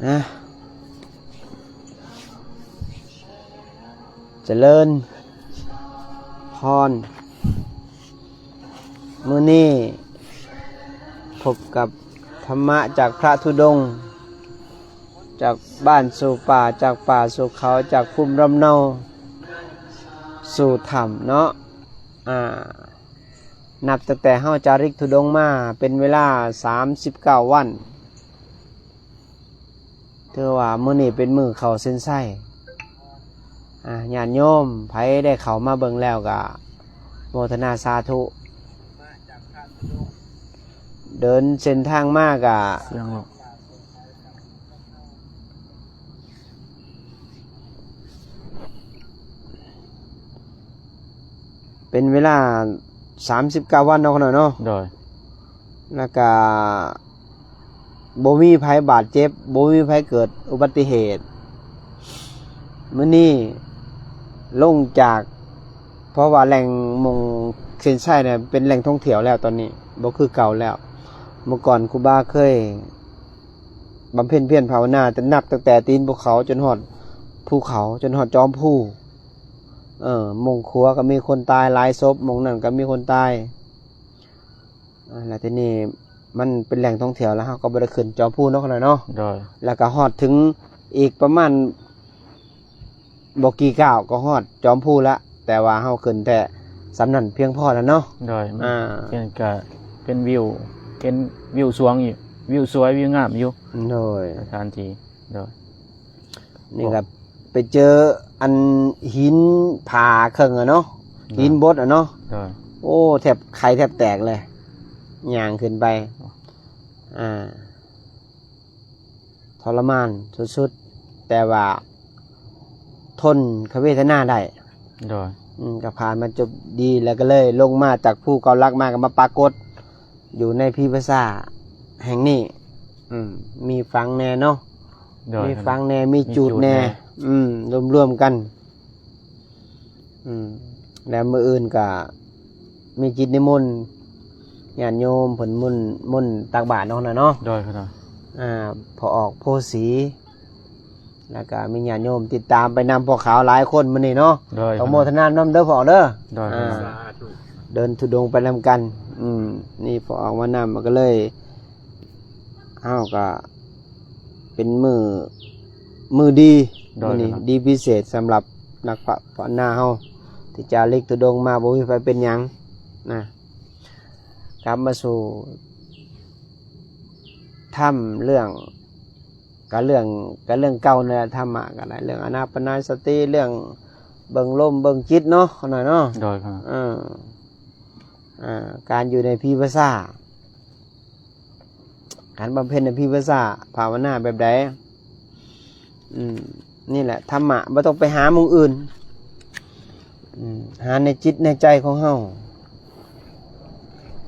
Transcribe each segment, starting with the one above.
ນະ ຈະເລີນພອນ. ມື້ນີ້ພົບກັບທຳມະຈາກພະທຸດົງ, ຈາກບ້ານສູ່ປ່າ, ຈາກປ່າສູ່ເຂົາ, ຈາກພູມລຳເນົາສູ່ຖ້ຳເນາະ. ອາ ນັບຕັ້ງແຕ່ເຮົາຈາລິກທຸດົງມາເປັນເວລາສາມສິບເກົ້າວັນ. ຖືວ່າມື້ນີ້ເປັນມື້ເຂົ້າເສັ້ນໄຊ. ອາ ຍາດໂຍມໃຜໄດ້ເຂົ້າມາເບິ່ງແລ້ວກະໂມທະນາສາທຸ. ເດີນເສັ້ນທາງມາກະ ສຽງລົງ ເປັນເວລາສາມສິບເກົ້າວັນເນາະ ຂະນ້ອຍເນາະ. ໂດຍ ແລ້ວກະບໍ່ມີໃຜບາດເຈັບ, ບໍ່ມີໃຜເກີດອຸບັດຕິເຫດ. ມື້ນີ້ລົງຈາກ ເພາະວ່າແຫຼ່ງໝ່ອງເສັ້ນໄຊນີ້ເປັນແຫຼ່ງທ່ອງທ່ຽວແລ້ວຕອນນີ້, ບໍ່ຄືເກົ່າແລ້ວ. ເມື່ອກ່ອນຄູບາເຄີຍບຳເພັນພຽນພາວະນາ ແຕ່ນັບຕັ້ງແຕ່ຕີນພູເຂົາຈົນຮອດພູເຂົາ, ຈົນຮອດຈອມພູ. ເອີ ໝ່ອງຂົວກໍມີຄົນຕາຍຫຼາຍສົບ, ໝ່ອງນັ້ນກໍມີຄົນຕາຍ. ອາ ແລ້ວທີນີ້ມັນເປັນແຫຼ່ງທ່ອງທ່ຽວ ແລ້ວເຮົາກໍບໍ່ໄດ້ຂຶ້ນຈອມພູເນາະ ຂະນ້ອຍເນາະ. ໂດຍ ແລ້ວກໍຮອດເຖິງອີກປະມານບໍ່ກີ່ກ້າວກໍຮອດຈອມພູລະ, ແຕ່ວ່າເຮົາຂຶ້ນແຕ່ສ່ຳນັ້ນພຽງພໍແລ້ວເນາະ. ໂດຍ ອາ ເປັນກະ ເປັນວິວ ເປັນວິວສວງຢູ່ ວິວສວຍ ວິວງາມຢູ່. ໂດຍ ສະຖານທີ່. ໂດຍ ນີ້ກໍໄປເຈີອັນຫີນຜາເຄິ່ງອະເນາະ, ໂດຍ ຫີນບົດອະເນາະ. ໂດຍ ໂອ້ ແທບໄຂ້ແທບແຕກເລີຍ ຍ່າງຂຶ້ນໄປ. ອາ ທໍລະມານສຸດໆ ແຕ່ວ່າທົນກັບເວທະນາໄດ້. ໂດຍ ອືມ ກໍຜ່ານມາຈົບດີ ແລ້ວກໍເລີຍລົງມາຈາກພູເກົ້າຫຼັກມາ ກໍມາປາກົດ ຢູ່ໃນພີພາສາແຫ່ງນີ້. ອືມ ມີຝັງແດ່ເນາະ. ໂດຍ ມີຝັງແດ່ ມີ ມີຈູດແດ່ ມີຈູດແດ່. ອືມ ລວມໆກັນ. ອືມ ແລ້ວມື້ອື່ນກະມີກິດນິມົນ ຍາດໂຍມເພິ່ນມົນ ມົນຕັກບາດເນາະ ຂະນ້ອຍເນາະ. ໂດຍ ຂະນ້ອຍ. ອາ ພໍ່ອອກໂພສີ ແລ້ວກະມີຍາດໂຍມຕິດຕາມໄປນຳພວກເຂົາຫຼາຍຄົນມື້ນີ້ເນາະ. ໂດຍ ຕ້ອງໂມທະນານຳເດີພໍ່ອອກເດີ. ໂດຍ ອາ ສາທຸ ເດີນທຸດົງໄປນຳກັນ. ອືມ ນີ້ພໍ່ອອກມານຳ ມັນກໍເລີຍ ເຮົາກໍເປັນມື້ ມື້ດີ. ໂດຍ ມື້ນີ້ ຂະນ້ອຍ ດີພິເສດສຳລັບນັກພາວະນາເຮົາ ທີ່ຈາລິກທຸດົງມາ ບໍ່ມີໃຜເປັນຫຍັງນະ. ກັບມາສູ່ທຳເລື່ອງ ກະເລື່ອງ ກະເລື່ອງເກົ່ານັ້ນແຫຼະ, ທຳມະກໍໄດ້ ເລື່ອງອານາປານາສະຕິ ເລື່ອງເບິ່ງລົມເບິ່ງຈິດເນາະ ຂະນ້ອຍເນາະ. ໂດຍ ຂະນ້ອຍ. ເອີ ອາ ການຢູ່ໃນພີພາສາ ການບຳເພັນໃນພີພາສາ ພາວະນາແບບໃດ? ອືມ ນີ້ແຫຼະ ທຳມະ ບໍ່ຕ້ອງໄປຫາໝ່ອງອື່ນ. ອືມ ຫາໃນຈິດໃນໃຈຂອງເຮົາ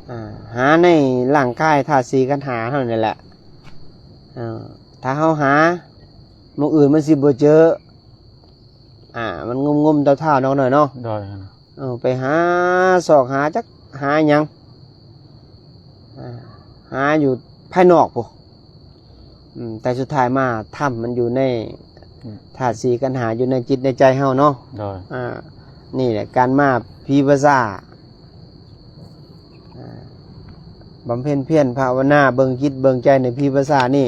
ອາ ຫາໃນຮ່າງກາຍທາດສີ່ຂັນຫ້າເຮົານີ້ແຫຼະ. ເອີ ຖ້າເຮົາຫາໝ່ອງອື່ນມັນຊິບໍ່ເຈີ ອາ ມັນງຸ່ມໆເທົາໆເນາະ ນ້ອຍເນາະ. ໂດຍ. ເອີ ໄປຫາຊອກຫາຈັກຫາຫຍັງ ອາ ຫາຢູ່ພາຍນອກພຸ້ນ. ອືມ ແຕ່ສຸດທ້າຍມາ ທຳມັນຢູ່ໃນ ອືມ ທາດສີ່ຂັນຫ້າ ຢູ່ໃນຈິດໃນໃຈເຮົາເນາະ. ໂດຍ. ອາ ນີ້ແຫຼະການມາພີພາສາ ອາ ບຳເພັນພຽນພາວະນາ ເບິ່ງຈິດເບິ່ງໃຈໃນພີພາສານີ້.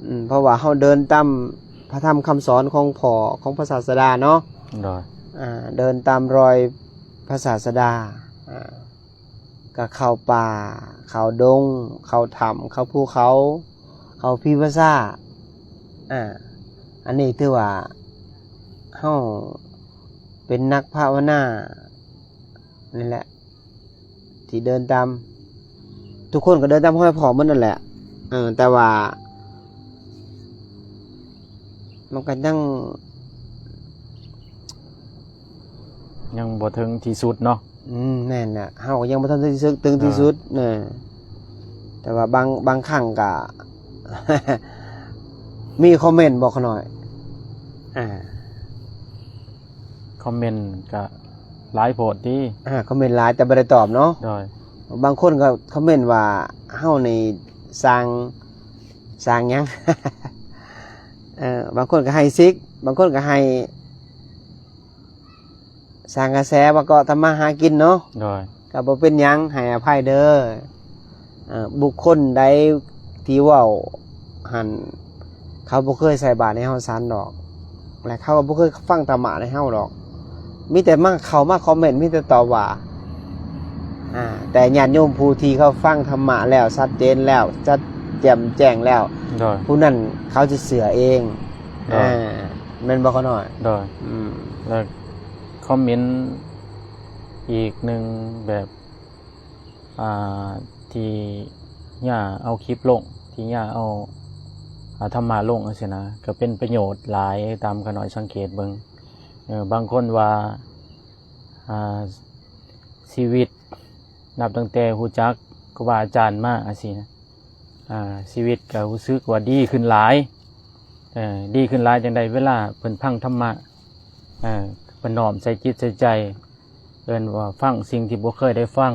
ອືມ ເພາະວ່າເຮົາເດີນຕາມ ພະທຳຄຳສອນຂອງພໍ່ ຂອງພະສາສະດາເນາະ. ໂດຍ. ອາ ເດີນຕາມຮອຍພະສາສະດາ ອາ ກໍເຂົ້າປ່າ ເຂົ້າດົງ ເຂົ້າຖ້ຳ ເຂົ້າພູເຂົາ ເຂົ້າພີພາສາ. ອາ ອັນນີ້ຖືວ່າເຮົາເປັນນັກພາວະນາ ນັ້ນແຫຼະ ທີ່ເດີນຕາມ ທຸກຄົນກໍເດີນຕາມຮອຍພໍ່ໝົດນັ້ນແຫຼະ. ເອີ ແຕ່ວ່າມັນກໍຍັງ ຍັງບໍ່ເຖິງທີ່ສຸດເນາະ. ອືມ ແມ່ນແຫຼະ ເຮົາກໍຍັງບໍ່ທັນທີ່ສຸດ ເຖິງທີ່ສຸດ ເອີ ນະ. ແຕ່ວ່າບາງ ບາງຄັ້ງກໍ ມີຄອມເມັນບໍ່ ຂະນ້ອຍ? ອາ ຄອມເມັນກະຫຼາຍໂພດຕິ. ອາ ຄອມເມັນຫຼາຍແຕ່ບໍ່ໄດ້ຕອບເນາະ. ໂດຍ. ບາງຄົນກໍຄອມເມັນວ່າເຮົານີ້ສ້າງ ສ້າງຫຍັງ? ເອີ ບາງຄົນກໍໃຫ້ສິກ ບາງຄົນກໍໃຫ້ສ້າງກະແສ ວ່າເກາະທຳມາຫາກິນເນາະ. ໂດຍ. ກໍບໍ່ເປັນຫຍັງ ໃຫ້ອະໄພເດີ. ເອີ ບຸກຄົນໃດທີ່ເວົ້າຫັ້ນ ເຂົາບໍ່ເຄີຍໃສ່ບາດໃຫ້ເຮົາສັນດອກ ແລະ ເຂົາກໍບໍ່ເຄີຍຟັງທຳມະໃນເຮົາດອກ. ມີແຕ່ມາ ເຂົ້າມາຄອມເມັນ ມີແຕ່ຕອບວ່າ. ອາ ແຕ່ຍາດໂຍມຜູ້ທີ່ເຂົາຟັງທຳມະແລ້ວຊັດເຈນແລ້ວ ຊັດແຈ່ມແຈ້ງແລ້ວ ໂດຍ. ຜູ້ນັ້ນເຂົາຈະເຊື່ອເອງ. ໂດຍ. ອາ ແມ່ນບໍ່ ຂ້ານ້ອຍ? ໂດຍ. ອືມ ແລ້ວຄອມເມັນອີກໜຶ່ງແບບ ອ່າ ທີ່ຍ່າເອົາຄລິບລົງ ທີ່ຍ່າເອົາ ອ່າ ທຳມະລົງຈັ່ງຊີ້ນະ ກໍເປັນປະໂຫຍດຫຼາຍຕາມຂ້ານ້ອຍສັງເກດເບິ່ງ. ເອີ ບາງຄົນວ່າ ອ່າ ຊີວິດນັບຕັ້ງແຕ່ຮູ້ຈັກຄູບາອາຈານມາຈັ່ງຊີ້ນະ ອ່າ ຊີວິດກໍຮູ້ສຶກວ່າດີຂຶ້ນຫຼາຍ. ເອີ ດີຂຶ້ນຫຼາຍຈັ່ງໃດ? ເວລາເພິ່ນຟັງທຳມະ ເອີ ເພິ່ນນ້ອມໃສ່ຈິດໃສ່ໃຈ ເອີ້ນວ່າຟັງສິ່ງທີ່ບໍ່ເຄີຍໄດ້ຟັງ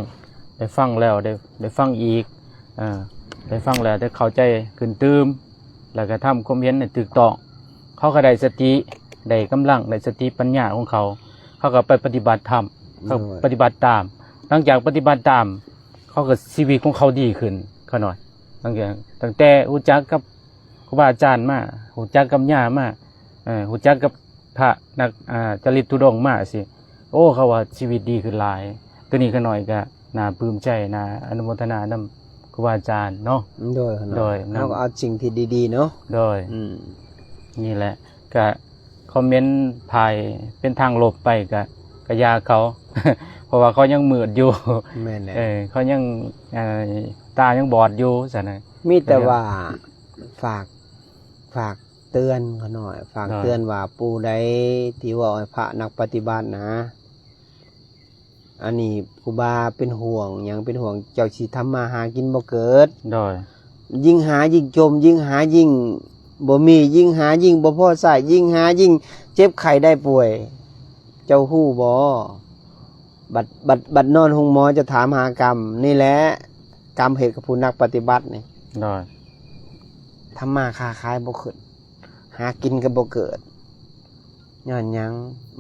ໄດ້ຟັງແລ້ວ ໄດ້ ໄດ້ຟັງອີກ ເອີ ໄດ້ຟັງແລ້ວໄດ້ເຂົ້າໃຈຂຶ້ນຕື່ມ ແລ້ວກໍທຳຄວາມເຫັນໃຫ້ຖືກຕ້ອງ ເຂົາກໍໄດ້ສະຕິ ໄດ້ກຳລັງ ໄດ້ສະຕິປັນຍາຂອງເຂົາ ເຂົາກໍໄປປະຕິບັດທຳ ເຂົາ ໂດຍ ປະຕິບັດຕາມ. ຫຼັງຈາກປະຕິບັດຕາມ ເຂົາກໍ ຊີວິດຂອງເຂົາດີຂຶ້ນ ຂ້ານ້ອຍ. ຕັ້ງແຕ່ ຕັ້ງແຕ່ຮູ້ຈັກກັບຄູບາອາຈານມາ ຮູ້ຈັກກັບຍ່າມາ ເອີ ຮູ້ຈັກກັບພະນັກ ອ່າ ຈະລິດທຸດົງມາຊີ້ ໂອ້ ເຂົາວ່າຊີວິດດີຂຶ້ນຫຼາຍ. ໂຕນີ້ຂ້ານ້ອຍກໍໜ້າປຶ້ມໃຈ ໜ້າອະນຸໂມທະນານຳຄູບາອາຈານເນາະ. ໂດຍ ໂດຍ ນຳ ເຮົາກໍເອົາສິ່ງທີ່ດີໆເນາະ. ໂດຍ. ອືມ ນີ້ແຫຼະ ກະຄອມເມັນພາຍເປັນທາງລົບໄປກະ ກະຢ່າເຂົາ ເພາະວ່າເຂົາຍັງມືດຢູ່. ແມ່ນແຫຼະ. ເອີ ເຂົາຍັງ ເອີ ຕາຍັງບອດຢູ່ຊັ້ນນະ. ມີແຕ່ວ່າຝາກ ຝາກເຕືອນຂ້ານ້ອຍ ຝາກເຕືອນວ່າຜູ້ໃດທີ່ເວົ້າໃຫ້ພະນັກປະຕິບັດນະ ອັນນີ້ຄູບາເປັນຫ່ວງຫຍັງ? ເປັນຫ່ວງເຈົ້າຊິທຳມາຫາກິນບໍ່ເກີດ. ໂດຍ. ຍິ່ງຫາຍິ່ງຈົມ ຍິ່ງຫາຍິ່ງບໍ່ມີ ຍິ່ງຫາຍິ່ງບໍ່ພໍໃຊ້ ຍິ່ງຫາຍິ່ງເຈັບໄຂ້ໄດ້ປ່ວຍ. ເຈົ້າຮູ້ບໍ່? ບັດ ບັດ ບັດນອນໂຮງໝໍຈະຖາມຫາກຳ ນີ້ແຫຼະ ກຳເຮັດກັບຜູ້ນັກປະຕິບັດນີ້. ໂດຍ. ທຳມາຄ້າຂາຍບໍ່ຂຶ້ນ ຫາກິນກໍບໍ່ເກີດ. ຍ້ອນຫຍັງ?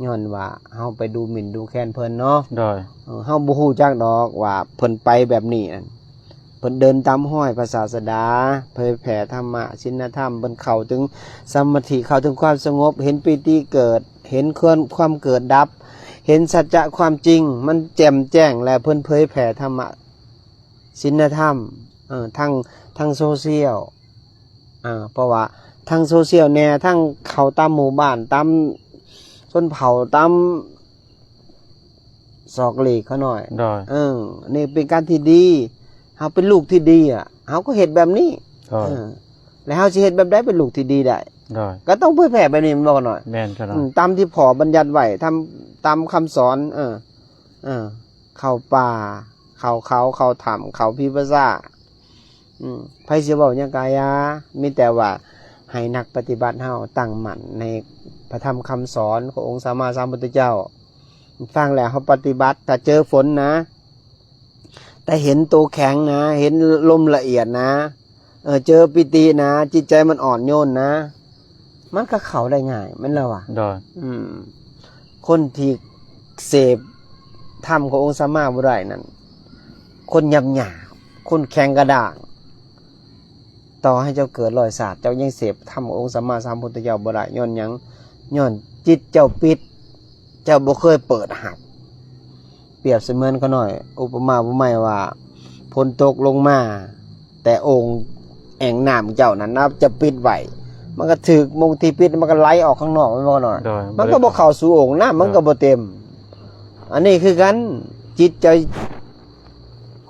ຍ້ອນວ່າເຮົາໄປດູໝິ່ນດູແຄນເພິ່ນເນາະ. ໂດຍ. ເອີ ເຮົາບໍ່ຮູ້ຈັກດອກວ່າເພິ່ນໄປແບບນີ້ນັ້ນ ເພິ່ນເດີນຕາມຮອຍພະສາສະດາ ເຜີຍແຜ່ທຳມະ ສິນນະທຳ ເພິ່ນເຂົ້າເຖິງສະມາທິ ເຂົ້າເຖິງຄວາມສະຫງົບ ເຫັນປີຕິເກີດ ເຫັນຄວາມ ຄວາມເກີດດັບ ເຫັນສັດຈະຄວາມຈິງ ມັນແຈ່ມແຈ້ງ ແລະ ເພິ່ນເຜີຍແຜ່ທຳມະ ສິນນະທຳ ເອີ ທາງ ທາງໂຊຊຽວ ເອີ ເພາະວ່າທາງໂຊຊຽວແດ່ ທາງເຂົ້າຕາມໝູ່ບ້ານ ຕາມຊົນເຜົ່າ ຕາມ ສອກຫຼີກເຂົາໜ້ອຍ. ໂດຍ. ເອີ ນີ້ເປັນການທີ່ດີ ເຮົາເປັນລູກທີ່ດີອະ ເຮົາກໍເຮັດແບບນີ້. ໂດຍ. ເອີ ແລ້ວເຮົາຊິເຮັດແບບໃດເປັນລູກທີ່ດີໄດ້? ໂດຍ. ກໍຕ້ອງເຜີຍແຜ່ແບບນີ້ແມ່ນບໍ່ ຂ້ານ້ອຍ? ແມ່ນ ຂ້ານ້ອຍ. ອືມ ຕາມທີ່ພໍ່ບັນຍັດໄວ້ ຕາມ ຕາມຄຳສອນ ເອີ ເອີ ເຂົ້າປ່າ ເຂົ້າເຂົາ ເຂົ້າຖ້ຳ ເຂົ້າຜີປະສາດ ອືມ ໃຜຊິເວົ້າຫຍັງກະຢ່າ ມີແຕ່ວ່າໃຫ້ນັກປະຕິບັດເຮົາຕັ້ງໝັ້ນໃນພະທຳຄຳສອນຂອງອົງສຳມາສຳພຸດທະເຈົ້າ. ຟັງແລ້ວເຮົາປະຕິບັດ ຖ້າເຈີຝົນນະ ແຕ່ເຫັນໂຕແຂງນະ ເຫັນລົມລະອຽດນະ ເອີ ເຈີປີຕິນະ ຈິດໃຈມັນອ່ອນໂຍນນະ ມັນກໍເຂົ້າໄດ້ງ່າຍ ແມ່ນແລ້ວວະ? ໂດຍ. ອືມ ຄົນທີ່ເສບທຳຂອງອົງສຳມາບໍ່ໄດ້ນັ້ນ ຄົນຫຍາບຫຍາບ ຄົນແຂງກະດ້າງ ຕໍ່ໃຫ້ເຈົ້າເກີດຮ້ອຍຊາດ ເຈົ້າຍັງເສບທຳຂອງອົງສຳມາສຳພຸດທະເຈົ້າບໍ່ໄດ້. ຍ້ອນຫຍັງ? ຍ້ອນຈິດເຈົ້າປິດ ເຈົ້າບໍ່ເຄີຍເປີດຮັບ. ປຽບສະເໝືອນຂ້ານ້ອຍ ອຸປະມາອຸປະໄມວ່າ ຝົນຕົກລົງມາ ແຕ່ໂອ່ງແອ່ງນ້ຳເຈົ້ານັ້ນນະ ຈະປິດໄວ້ ມັນກໍຖືກມົງທີ່ປິດ ມັນກໍໄຫຼອອກຂ້າງນອກ ແມ່ນບໍ່ນ້ອຍ? ໂດຍ. ມັນກໍບໍ່ເຂົ້າສູ່ໂອ່ງ ນ້ຳມັນກໍບໍ່ເຕັມ. ອັນນີ້ຄືກັນ ຈິດໃຈ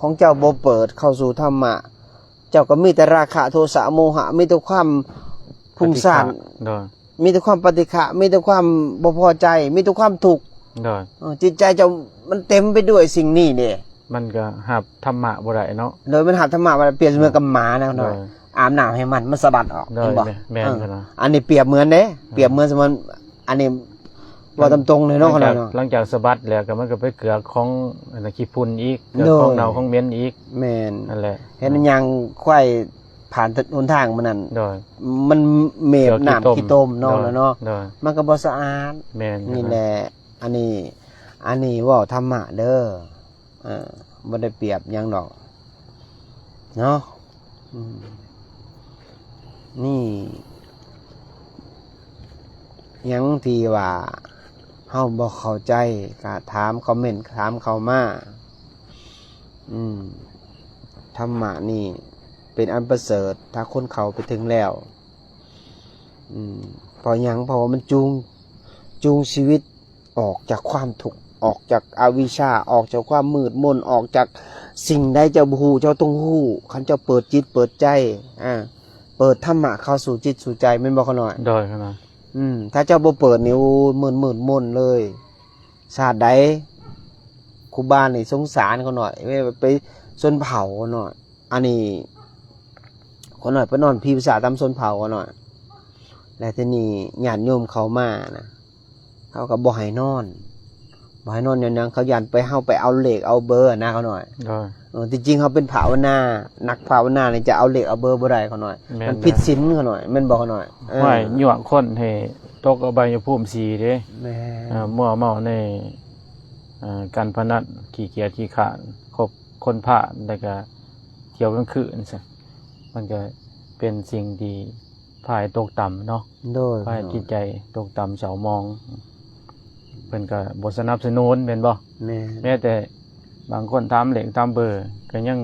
ຂອງເຈົ້າບໍ່ເປີດເຂົ້າສູ່ທຳມະ ເຈົ້າກໍມີແຕ່ລາຄະ ໂທສະ ໂມຫະ ມີແຕ່ຄວາມຟຸ້ງສ້ານ. ໂດຍ. ມີແຕ່ຄວາມປະຕິຄະ ມີແຕ່ຄວາມບໍ່ພໍໃຈ ມີແຕ່ຄວາມທຸກ. ໂດຍ. ເອີ ຈິດໃຈເຈົ້າມັນເຕັມໄປດ້ວຍສິ່ງນີ້ເດ້ ມັນກໍຮັບທຳມະບໍ່ໄດ້ເນາະ. ໂດຍ ມັນຮັບທຳມະບໍ່ໄດ້ ປຽບສະເໝືອນກັບໝານະ. ໂດຍ. ອາບນ້ຳໃຫ້ມັນ ມັນສະບັດອອກ. ໂດຍ. ເຫັນບໍ່? ແມ່ນ ເອີ ແມ່ນ. ອັນນີ້ປຽບເໝືອນເດ້ ອືມ ປຽບເໝືອນສະເໝືອນ ອັນນີ້ເວົ້າຕາມຕົງເລີຍເນາະ. ຫຼັງຈາກ ຫຼັງຈາກສະບັດແລ້ວກໍມັນກໍໄປເກືອກຂອງອັນນັ້ນ ຂີ້ຝຸ່ນອີກ ເກືອກຂອງເນົ່າຂອງເໝັນອີກ. ແມ່ນ. ນັ້ນແຫຼະ. ເຫັນຫຍັງ ຄວາຍ ຜ່ານຫົນທາງມື້ນັ້ນ ໂດຍ ມັນເມບນ້ຳ ເກືອກຂີ້ຕົມ ຂີ້ຕົມເນາະ ໂດຍ ລະເນາະ ໂດຍ ມັນກໍບໍ່ສະອາດ ແມ່ນ ນີ້ແຫຼະ ອັນນີ້ ອັນນີ້ເວົ້າທຳມະເດີ ເອີ ບໍ່ໄດ້ປຽບຫຍັງດອກເນາະ ອືມ ນີ້ ຫຍັງທີ່ວ່າເຮົາບໍ່ເຂົ້າໃຈ ກໍຖາມ ຄອມເມັນຖາມເຂົ້າມາ ອືມ ທຳມະນີ້ເປັນອັນປະເສີດ ຖ້າຄົນເຂົ້າໄປເຖິງແລ້ວ ອືມ ເພາະຫຍັງ? ເພາະວ່າມັນຈູງ ຈູງຊີວິດ ອອກຈາກຄວາມທຸກ ອອກຈາກອະວິຊຊາ ອອກຈາກຄວາມມືດມົນ ອອກຈາກສິ່ງໃດເຈົ້າບໍ່ຮູ້ ເຈົ້າຕ້ອງຮູ້ ຄັນເຈົ້າເປີດຈິດເປີດໃຈ ອາ ເປີດທຳມະເຂົ້າສູ່ຈິດສູ່ໃຈ ແມ່ນບໍ່ຂະນ້ອຍ? ໂດຍ ຂະນ້ອຍ ອືມ ຖ້າເຈົ້າບໍ່ເປີດນີ້ ໂອ້ຍ ມືດ ມືດມົນເລີຍ ຊາດໃດ ຄູບານີ້ສົງສານຂະນ້ອຍ ໄປ ໄປຊົນເຜົ່າຂະນ້ອຍ ອັນນີ້ ຂະນ້ອຍໄປນອນຜີປະສາດຕາມຊົນເຜົ່າຂະນ້ອຍ ແລ້ວທີນີ້ຍາດໂຍມເຂົ້າມານະ ເຂົາກໍບໍ່ໃຫ້ນອນ ບໍ່ໃຫ້ນອນຍ້ອນຫຍັງ? ເຂົາຢ້ານໄປ ເຮົາໄປເອົາເລກເອົາເບີນະຂະນ້ອຍ ໂດຍ ເອີ ທີ່ຈິງເຮົາເປັນພາວະນາ ນັກພາວະນານີ້ຈະເອົາເລກເອົາເບີບໍ່ໄດ້ຂະນ້ອຍ ແມ່ນ ມັນຜິດສິນຂະນ້ອຍ ແມ່ນບໍ່ຂະນ້ອຍ? ເອີ ຫ້ວຍ ຍົວະຄົນໃຫ້ຕົກອົບາຍະພູມສີ່ເດ້ ແມ່ນ ເອີ ມົວເມົາໃນ ເອີ ການພະນັນ ຂີ້ກຽດຂີ້ຄ້ານ ຄົບຄົນພານ ແລ້ວກະທ່ຽວກາງຄືນ ມັນກະເປັນສິ່ງທີ່ ພາໃຫ້ຕົກຕ່ຳເນາະ ໂດຍ ພາໃຫ້ຈິດໃຈຕົກຕ່ຳເສົ້າໝອງ ເພິ່ນກໍບໍ່ສະໜັບສະໜູນແມ່ນບໍ່? ແມ່ນ ແມ້ແຕ່ບາງຄົນຖາມເລກຖາມເບີກໍຍັງ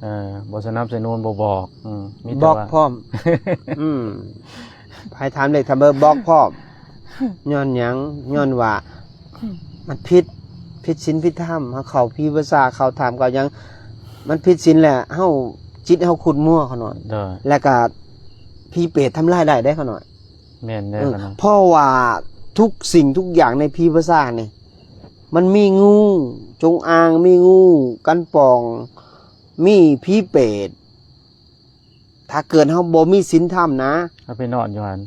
ເອີ ບໍ່ສະໜັບສະໜູນ ບໍ່ບອກ ອືມ ມີແຕ່ວ່າບລັອກພ້ອມ ອືມ ໃຫ້ຖາມເລກຖາມເບີບລັອກພ້ອມ ຍ້ອນຫຍັງ? ຍ້ອນວ່າ ມັນຜິດ ຜິດສິນຜິດທຳ ເຮົາເຂົ້າຜີປະສາດ ເຂົ້າຖ້ຳເຂົ້າຫຍັງ ມັນຜິດສິນແຫຼະ ເຮົາ ຈິດເຮົາຂຸດມົວຂະນ້ອຍ ໂດຍ ແລ້ວກະຜີເປດທຳລາຍໄດ້ເດ້ຂະນ້ອຍ ແມ່ນເດີ ເອີ ຂະນ້ອຍ ເພາະວ່າທຸກສິ່ງທຸກຢ່າງໃນຜີປະສາດນີ້ ມັນມີງູຈົງອາງ ມີງູກັນປ່ອງ ມີຜີເປດ ຖ້າເກີດເຮົາບໍ່ມີສິນທຳນະ ເຮົາໄປນອນຢູ່ຫັ້ນ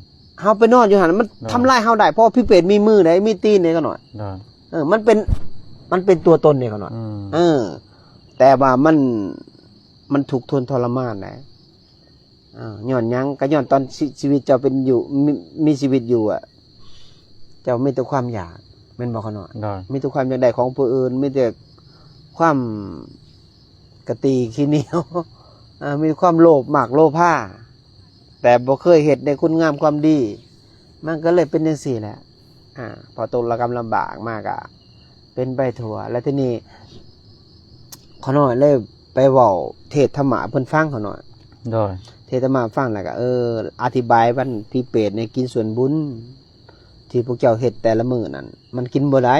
ເຮົາໄປນອນຢູ່ຫັ້ນ ມັນ ໂດຍ ທຳລາຍເຮົາໄດ້ ເພາະຜີເປດມີມືໄດ໋ ມີຕີນໄດ໋ຂະນ້ອຍ ໂດຍ ເອີ ມັນເປັນ ມັນເປັນຕົວຕົນເດຂະນ້ອຍ ອືມ ເອີ ແຕ່ວ່າມັນ ມັນທຸກທົນທໍລະມານໄດ໋ ເອີ ຍ້ອນຫຍັງ? ກໍຍ້ອນຕອນຊີ ຊີວິດເຈົ້າເປັນຢູ່ ມີ ມີຊີວິດຢູ່ອະ ເຈົ້າມີແຕ່ຄວາມຢາກ ແມ່ນບໍ່ຂະນ້ອຍ? ໂດຍ ມີແຕ່ຄວາມຢາກໄດ້ຂອງຜູ້ອື່ນ ມີແຕ່ຄວາມກະຕີຂີ້ໜຽວ ເອີ ມີຄວາມໂລບ ມັກໂລພາ ແຕ່ບໍ່ເຄີຍເຮັດໃນຄຸນງາມຄວາມດີ ມັນກໍເລີຍເປັນຈັ່ງຊີ້ແຫຼະ ອາ ພໍຕົກລະກຳລຳບາກມາກະເປັນໄປທົ່ວ ແລ້ວທີນີ້ ຂ້ານ້ອຍເລີຍໄປເວົ້າເທດທຳມະໃຫ້ເພິ່ນຟັງ ຂ້ານ້ອຍ ໂດຍ ເທດທຳມະໃຫ້ຟັງ ແລ້ວກໍ ເອີ ອະທິບາຍວ່າຜີເປດໃນກິນສ່ວນບຸນ ທີ່ພວກເຈົ້າເຮັດແຕ່ລະມື້ນັ້ນ ມັນກິນບໍ່ໄດ້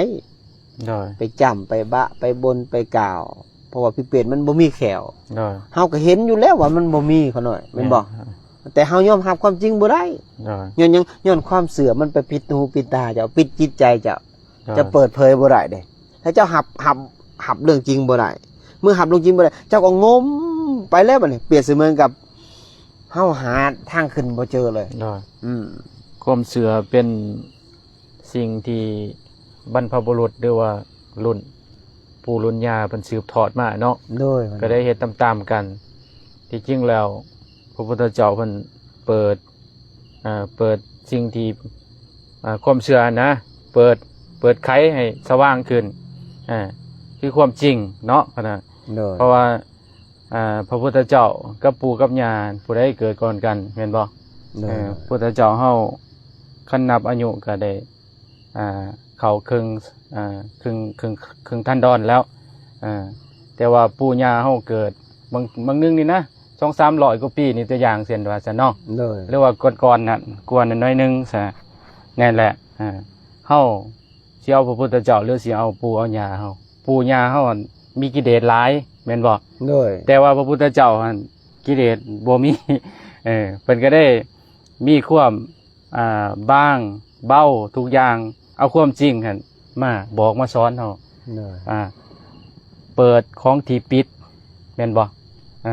ໂດຍ ໄປຈ້ຳ ໄປບະ ໄປບົ່ນ ໄປກ່າວ ເພາະວ່າຜີເປດມັນບໍ່ມີແຂ້ວ ໂດຍ ເຮົາກໍເຫັນຢູ່ແລ້ວວ່າມັນບໍ່ມີ ຂ້ານ້ອຍ ແມ່ນບໍ່? ແມ່ນ ແຕ່ເຮົາຍອມຮັບຄວາມຈິງບໍ່ໄດ້ ໂດຍ ຍ້ອນຫຍັງ? ຍ້ອນຄວາມເຊື່ອມັນໄປປິດຫູປິດຕາເຈົ້າ ປິດຈິດໃຈເຈົ້າ ໂດຍ ເຈົ້າເປີດເຜີຍບໍ່ໄດ້ເດ້ ຖ້າເຈົ້າຮັບ ຮັບ ຮັບເລື່ອງຈິງບໍ່ໄດ້ ເມື່ອຮັບເລື່ອງຈິງບໍ່ໄດ້ ເຈົ້າກໍງົມໄປແລ້ວ ບັດນີ້ປຽບສະເໝືອນກັບເຮົາຫາທາງຂຶ້ນບໍ່ເຈີເລີຍ ໂດຍ ອືມ ຄວາມເຊື່ອເປັນ ສິ່ງທີ່ບັນພະບຸລຸດ ຫຼືວ່າລຸ້ນປູ່ລຸ້ນຍ່າເພິ່ນສືບທອດມາເນາະ ໂດຍ ກໍໄດ້ເຮັດຕາມໆກັນ ທີ່ຈິງແລ້ວ ພະພຸດທະເຈົ້າເພິ່ນເປີດ ເອີ ເປີດສິ່ງທີ່ ເອີ ຄວາມເຊື່ອນະ ເປີດ ເປີດໄຂໃຫ້ສະຫວ່າງຂຶ້ນ ເອີ ຄືຄວາມຈິງເນາະ ໂດຍ ເພາະວ່າ ອ່າ ພະພຸດທະເຈົ້າກັບປູ່ກັບຍ່າ ຜູ້ໃດເກີດກ່ອນກັນ ແມ່ນບໍ່? ໂດຍ ເອີ ພຸດທະເຈົ້າເຮົາ ຄັນນັບອາຍຸກໍໄດ້ ອ່າ ເຂົ້າເຄິ່ງ ອ່າ ເຄິ່ງ ເຄິ່ງ ເຄິ່ງທັນດອນແລ້ວ ເອີ ແຕ່ວ່າປູ່ຍ່າເຮົາເກີດ ບາງ ບາງໜຶ່ງນີ້ນະ ສອງສາມຮ້ອຍກວ່າປີນີ້ ຕົວຢ່າງເຊັ່ນວ່າຊັ້ນເນາະ ໂດຍ ຫຼືວ່າກ່ອນໆນັ້ນ ກວ່ານັ້ນໜ້ອຍໜຶ່ງຊະ ນັ້ນແຫຼະ ເອີ ເຮົາ ຊິເອົາພະພຸດທະເຈົ້າ ຫຼືຊິເອົາປູ່ເອົາຍ່າເຮົາ? ປູ່ຍ່າເຮົາຫັ້ນມີກິເລດຫຼາຍ ແມ່ນບໍ່? ໂດຍ ແຕ່ວ່າພະພຸດທະເຈົ້າຫັ້ນກິເລດບໍ່ມີ ເອີ ເພິ່ນກໍໄດ້ມີຄວາມ ອ່າ ບາງເບົາທຸກຢ່າງ ເອົາຄວາມຈິງຫັ້ນມາບອກມາສອນເຮົາ ໂດຍ ອ່າ ເປີດຂອງທີ່ປິດ ແມ່ນບໍ່? ເອີ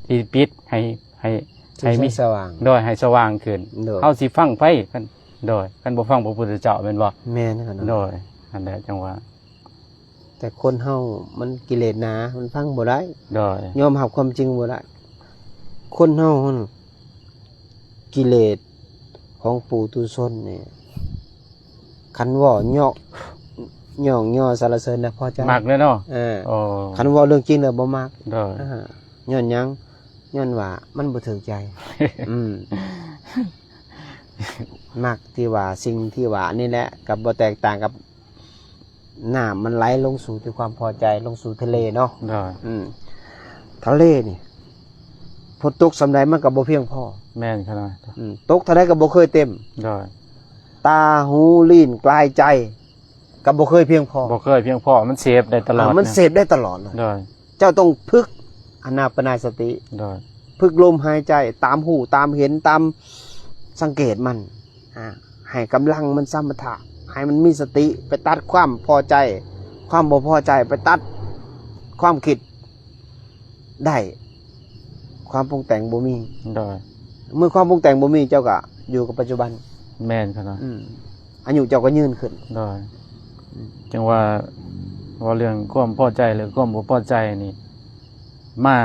ທີ່ປິດໃຫ້ ໃຫ້ ໃຫ້ມີ ສະຫວ່າງ ໂດຍ ໃຫ້ສະຫວ່າງຂຶ້ນ ໂດຍ ເຮົາຊິຟັງໃຜ? ຄັນ ໂດຍ ຄັນບໍ່ຟັງພະພຸດທະເຈົ້າແມ່ນບໍ່? ແມ່ນ ໂດຍ ອັນໃດຈັ່ງວ່າ ແຕ່ຄົນເຮົາມັນກິເລດໜາ ມັນຟັງບໍ່ໄດ້ ໂດຍ ຍອມຮັບຄວາມຈິງບໍ່ໄດ້ ຄົນເຮົາຫັ້ນ ກິເລດຂອງປຸຖຸຊົນນີ້ ຄັນເວົ້າເຍາະ ຍ້ອງຍໍສັນລະເສີນນະພໍໃຈ ມັກແລ້ວເນາະ ເອີ ໂອ້ ຄັນເວົ້າເລື່ອງຈິງແລ້ວບໍ່ມັກ ໂດຍ ອ່າ ຍ້ອນຫຍັງ? ຍ້ອນວ່າມັນບໍ່ຖືກໃຈ ອືມ ມັກທີ່ວ່າ ສິ່ງທີ່ວ່ານີ້ແຫຼະ ກໍບໍ່ແຕກຕ່າງກັບ ນ້ຳມັນໄຫຼລົງສູ່ທີ່ຄວາມພໍໃຈ ລົງສູ່ທະເລເນາະ ໂດຍ ອືມ ທະເລນີ້ ຝົນຕົກສ່ຳໃດມັນກໍບໍ່ພຽງພໍ ແມ່ນຂະໜາດ ອືມ ຕົກເທົ່າໃດກໍບໍ່ເຄີຍເຕັມ ໂດຍ ຕາ ຫູ ລີ້ນ ກາຍ ໃຈ ກໍບໍ່ເຄີຍພຽງພໍ ບໍ່ເຄີຍພຽງພໍ ມັນເສບໄດ້ຕະຫຼອດ ອ່າ ມັນເສບໄດ້ຕະຫຼອດເລີຍ ໂດຍ ເຈົ້າຕ້ອງຝຶກອານາປານາສະຕິ ໂດຍ ຝຶກລົມຫາຍໃຈ ຕາມຮູ້ຕາມເຫັນ ຕາມສັງເກດມັນ ອ່າ ໃຫ້ກຳລັງມັນສະມະຖະ ໃຫ້ມັນມີສະຕິ ໄປຕັດຄວາມພໍໃຈ ຄວາມບໍ່ພໍໃຈ ໄປຕັດຄວາມຄິດໄດ້ ຄວາມປຸງແຕ່ງບໍ່ມີ ໂດຍ ເມື່ອຄວາມປຸງແຕ່ງບໍ່ມີ ເຈົ້າກໍຢູ່ກັບປັດຈຸບັນ ແມ່ນຂະນະ ອືມ ອາຍຸເຈົ້າກໍຍືນຂຶ້ນ ໂດຍ ອືມ ຈັ່ງວ່າ ເວົ້າເລື່ອງຄວາມພໍໃຈ ຫຼື ຄວາມບໍ່ພໍໃຈນີ້ ມາ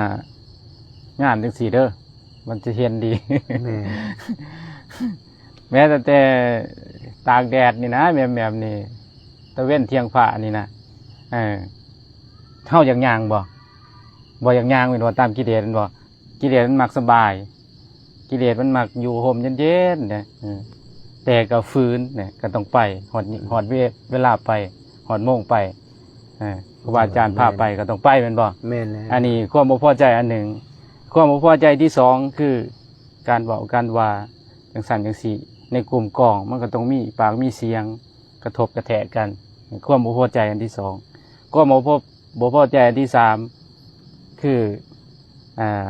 ງານຈັ່ງຊີ້ເດີ ມັນຈະເຫັນດີ ແມ່ນ ແມ້ແຕ່ ແຕ່ຕາກແດດນີ້ນະ ແໝບໆນີ້ ຕາເວັນທ່ຽງຟ້ານີ້ນະ ເອີ ເຮົາຢາກຍ່າງບໍ່? ບໍ່ຢາກຍ່າງແມ່ນບໍ່? ຕາມກິເລດແມ່ນບໍ່? ກິເລດມັນມັກສະບາຍ ກິເລດມັນມັກຢູ່ຮົ່ມເຢັນໆເດ້ ເອີ ແຕ່ກໍຝືນເດ້ ກໍຕ້ອງໄປ ຮອດ ຮອດເວ ເວລາໄປ ຮອດໂມງໄປ ເອີ ຄູບາອາຈານພາໄປກໍຕ້ອງໄປແມ່ນບໍ່? ແມ່ນແລ້ວ ອັນນີ້ຄວາມບໍ່ພໍໃຈອັນໜຶ່ງ ຄວາມບໍ່ພໍໃຈທີສອງ ຄືການເວົ້າການວ່າ ຈັ່ງຊັ້ນຈັ່ງຊີ້ ໃນກຸ່ມກອງມັນກໍຕ້ອງມີປາກມີສຽງ ກະທົບກະແທກກັນ ຄວາມບໍ່ພໍໃຈອັນທີສອງ ຄວາມບໍ່ພໍ ບໍ່ພໍໃຈອັນທີສາມ ຄື ອ່າ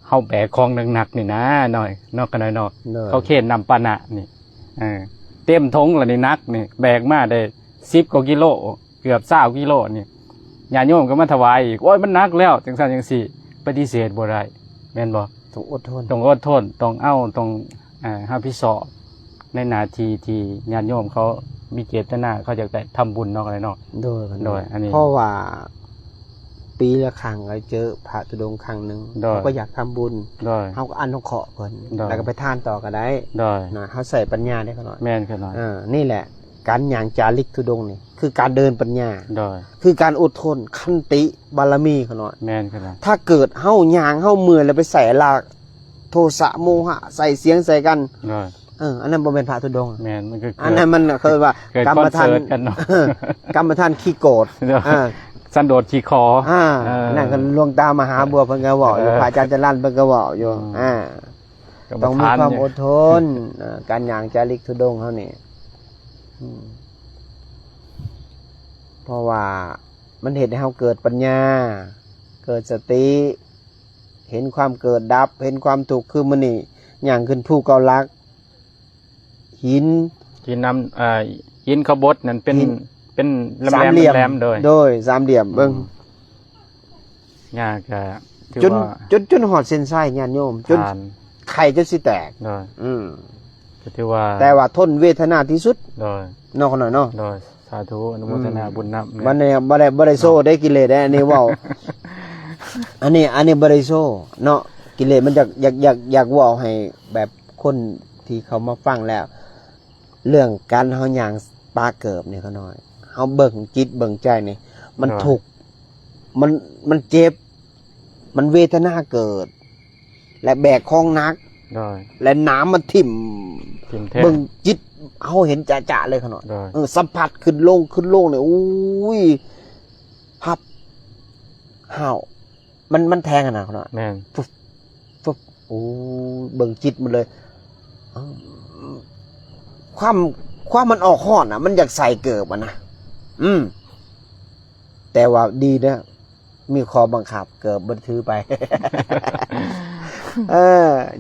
ເຮົາແບກຂອງໜັກໆນີ້ນະ ນ້ອຍເນາະ ຂະນ້ອຍເນາະ ໂດຍ ເຂົາເຄນນ້ຳປານະນີ້ ເອີ ເຕັມຖົງລະນີ້ ໜັກນີ້ ແບກມາໄດ້ສິບກວ່າກິໂລ ເກືອບຊາວກິໂລນີ້ ຍາດໂຍມກໍມາຖວາຍອີກ ໂອ້ຍ ມັນໜັກແລ້ວ ຈັ່ງຊັ້ນຈັ່ງຊີ້ ປະຕິເສດບໍ່ໄດ້ ແມ່ນບໍ່? ຕ້ອງອົດທົນ ຕ້ອງອົດທົນ ຕ້ອງເອົາ ຕ້ອງ ເອີ ຮັບຜິດຊອບໃນໜ້າທີ່ທີ່ຍາດໂຍມເຂົາມີເຈດຕະນາ ເຂົາຢາກໄດ້ທຳບຸນເນາະ ເນາະ ໂດຍ ໂດຍ ອັນນີ້ ເພາະວ່າປີລະຄັ້ງກໍເຈີພະທຸດົງຄັ້ງໜຶ່ງ ໂດຍ ເຂົາກໍຢາກທຳບຸນ ໂດຍ ເຮົາກໍອະນຸເຄາະເພິ່ນ ໂດຍ ແລ້ວກໍໄປທານຕໍ່ກໍໄດ້ ໂດຍ ນະ ເຮົາໃຊ້ປັນຍາເດ້ຂະນ້ອຍ ແມ່ນຂະນ້ອຍ ເອີ ນີ້ແຫຼະ ການຍ່າງຈາລິກທຸດົງນີ້ ຄືການເດີນປັນຍາ ໂດຍ ຄືການອົດທົນ ຂັນຕິ ບາລະມີຂະນ້ອຍ ແມ່ນຂະນ້ອຍ ຖ້າເກີດເຮົາຍ່າງ ເຮົາເມື່ອຍ ແລ້ວໄປໃສ່ລາກ ໂທສະ ໂມຫະ ໃສ່ສຽງໃສ່ກັນ ໂດຍ ເອີ ອັນນັ້ນບໍ່ແມ່ນພະທຸດົງ ແມ່ນ ມັນກໍ ອັນນັ້ນມັນເອີ້ນວ່າ ເກີດຄວາມເສີດກັນເນາະ ກຳມະຖານຂີ້ໂກດ ໂດຍ ອ່າ ສັນໂດດຂີ້ຂໍ ອ່າ ເອີ ອັນນັ້ນກໍຫຼວງຕາມະຫາບົວເພິ່ນກໍເວົ້າຢູ່ ເອີ ພະອາຈານຈະລັນເພິ່ນກໍເວົ້າຢູ່ ອືມ ອ່າ ກຳມະຖານ ຕ້ອງມີຄວາມອົດທົນ ເອີ ການຍ່າງຈາລິກທຸດົງເຮົານີ້ ອືມ ເພາະວ່າມັນເຮັດໃຫ້ເຮົາເກີດປັນຍາ ເກີດສະຕິ ເຫັນຄວາມເກີດດັບ ເຫັນຄວາມທຸກ ຄືມື້ນີ້ຍ່າງຂຶ້ນພູເກົ້າຫຼັກ ຫີນ ຫີນນ້ຳ ເອີ ຫີນເຂົາບົດນັ້ນເປັນ ຫີນ ເປັນແຫຼມໆ ສາມຫຼ່ຽມ ແຫຼມໆ ໂດຍ ໂດຍ ສາມຫຼ່ຽມ ເບິ່ງ ອືມ ຍາກ ກໍຖືວ່າ ຈົນ ຈົນ ຈົນຮອດເສັ້ນໄຊຍາດໂຍມ ຈົນ ຜ່ານ ໄຂ່ຈົນຊິແຕກ ໂດຍ ອືມ ກໍຖືວ່າ ແຕ່ວ່າທົນເວທະນາທີ່ສຸດ ໂດຍ ເນາະ ຂະນ້ອຍເນາະ ໂດຍ ສາທຸ ອະນຸໂມທະນາ ອືມ ບຸນນຳ ບໍ່ໄດ້ ບໍ່ໄດ້ ບໍ່ໄດ້ໂຊ ເນາະ ເດ້ ກິເລດເດ້ ອັນນີ້ເວົ້າ ອັນນີ້ ອັນນີ້ບໍ່ໄດ້ໂຊເນາະ ກິເລດມັນຢາກ ຢາກ ຢາກ ຢາກເວົ້າໃຫ້ແບບຄົນທີ່ເຂົ້າມາຟັງແລ້ວ ເລື່ອງການເຮົາຍ່າງປະເກີບນີ້ຂະນ້ອຍ ເຮົາເບິ່ງຈິດເບິ່ງໃຈນີ້ ມັນ ໂດຍ ທຸກ ມັນ ມັນເຈັບ ມັນເວທະນາເກີດ ແລະ ແບກຂອງໜັກ ໂດຍ ແລະ ນ້ຳມັນຖິ້ມ ຖິ້ມແທ້ ເບິ່ງຈິດເຮົາເຫັນຈະໆເລີຍຂະນ້ອຍ ໂດຍ ເອີ ສຳຜັດຂຶ້ນລົງ ຂຶ້ນລົງນີ້ ໂອ້ຍ ຮັບ ຫ້າວ ມັນ ມັນແທງຫັ້ນນະຂະນ້ອຍ ແມ່ນ ຟຶບ ຟຶບ ໂອ້ ເບິ່ງຈິດມັນເລີຍ ຄວາມ ຄວາມມັນອອກຮ້ອນນະ ມັນຢາກໃສ່ເກີບຫັ້ນນະ ອືມ ແຕ່ວ່າດີເດີ ມີຂໍ້ບັງຄັບ ເກີບບໍ່ໄດ້ຖືໄປ ເອີ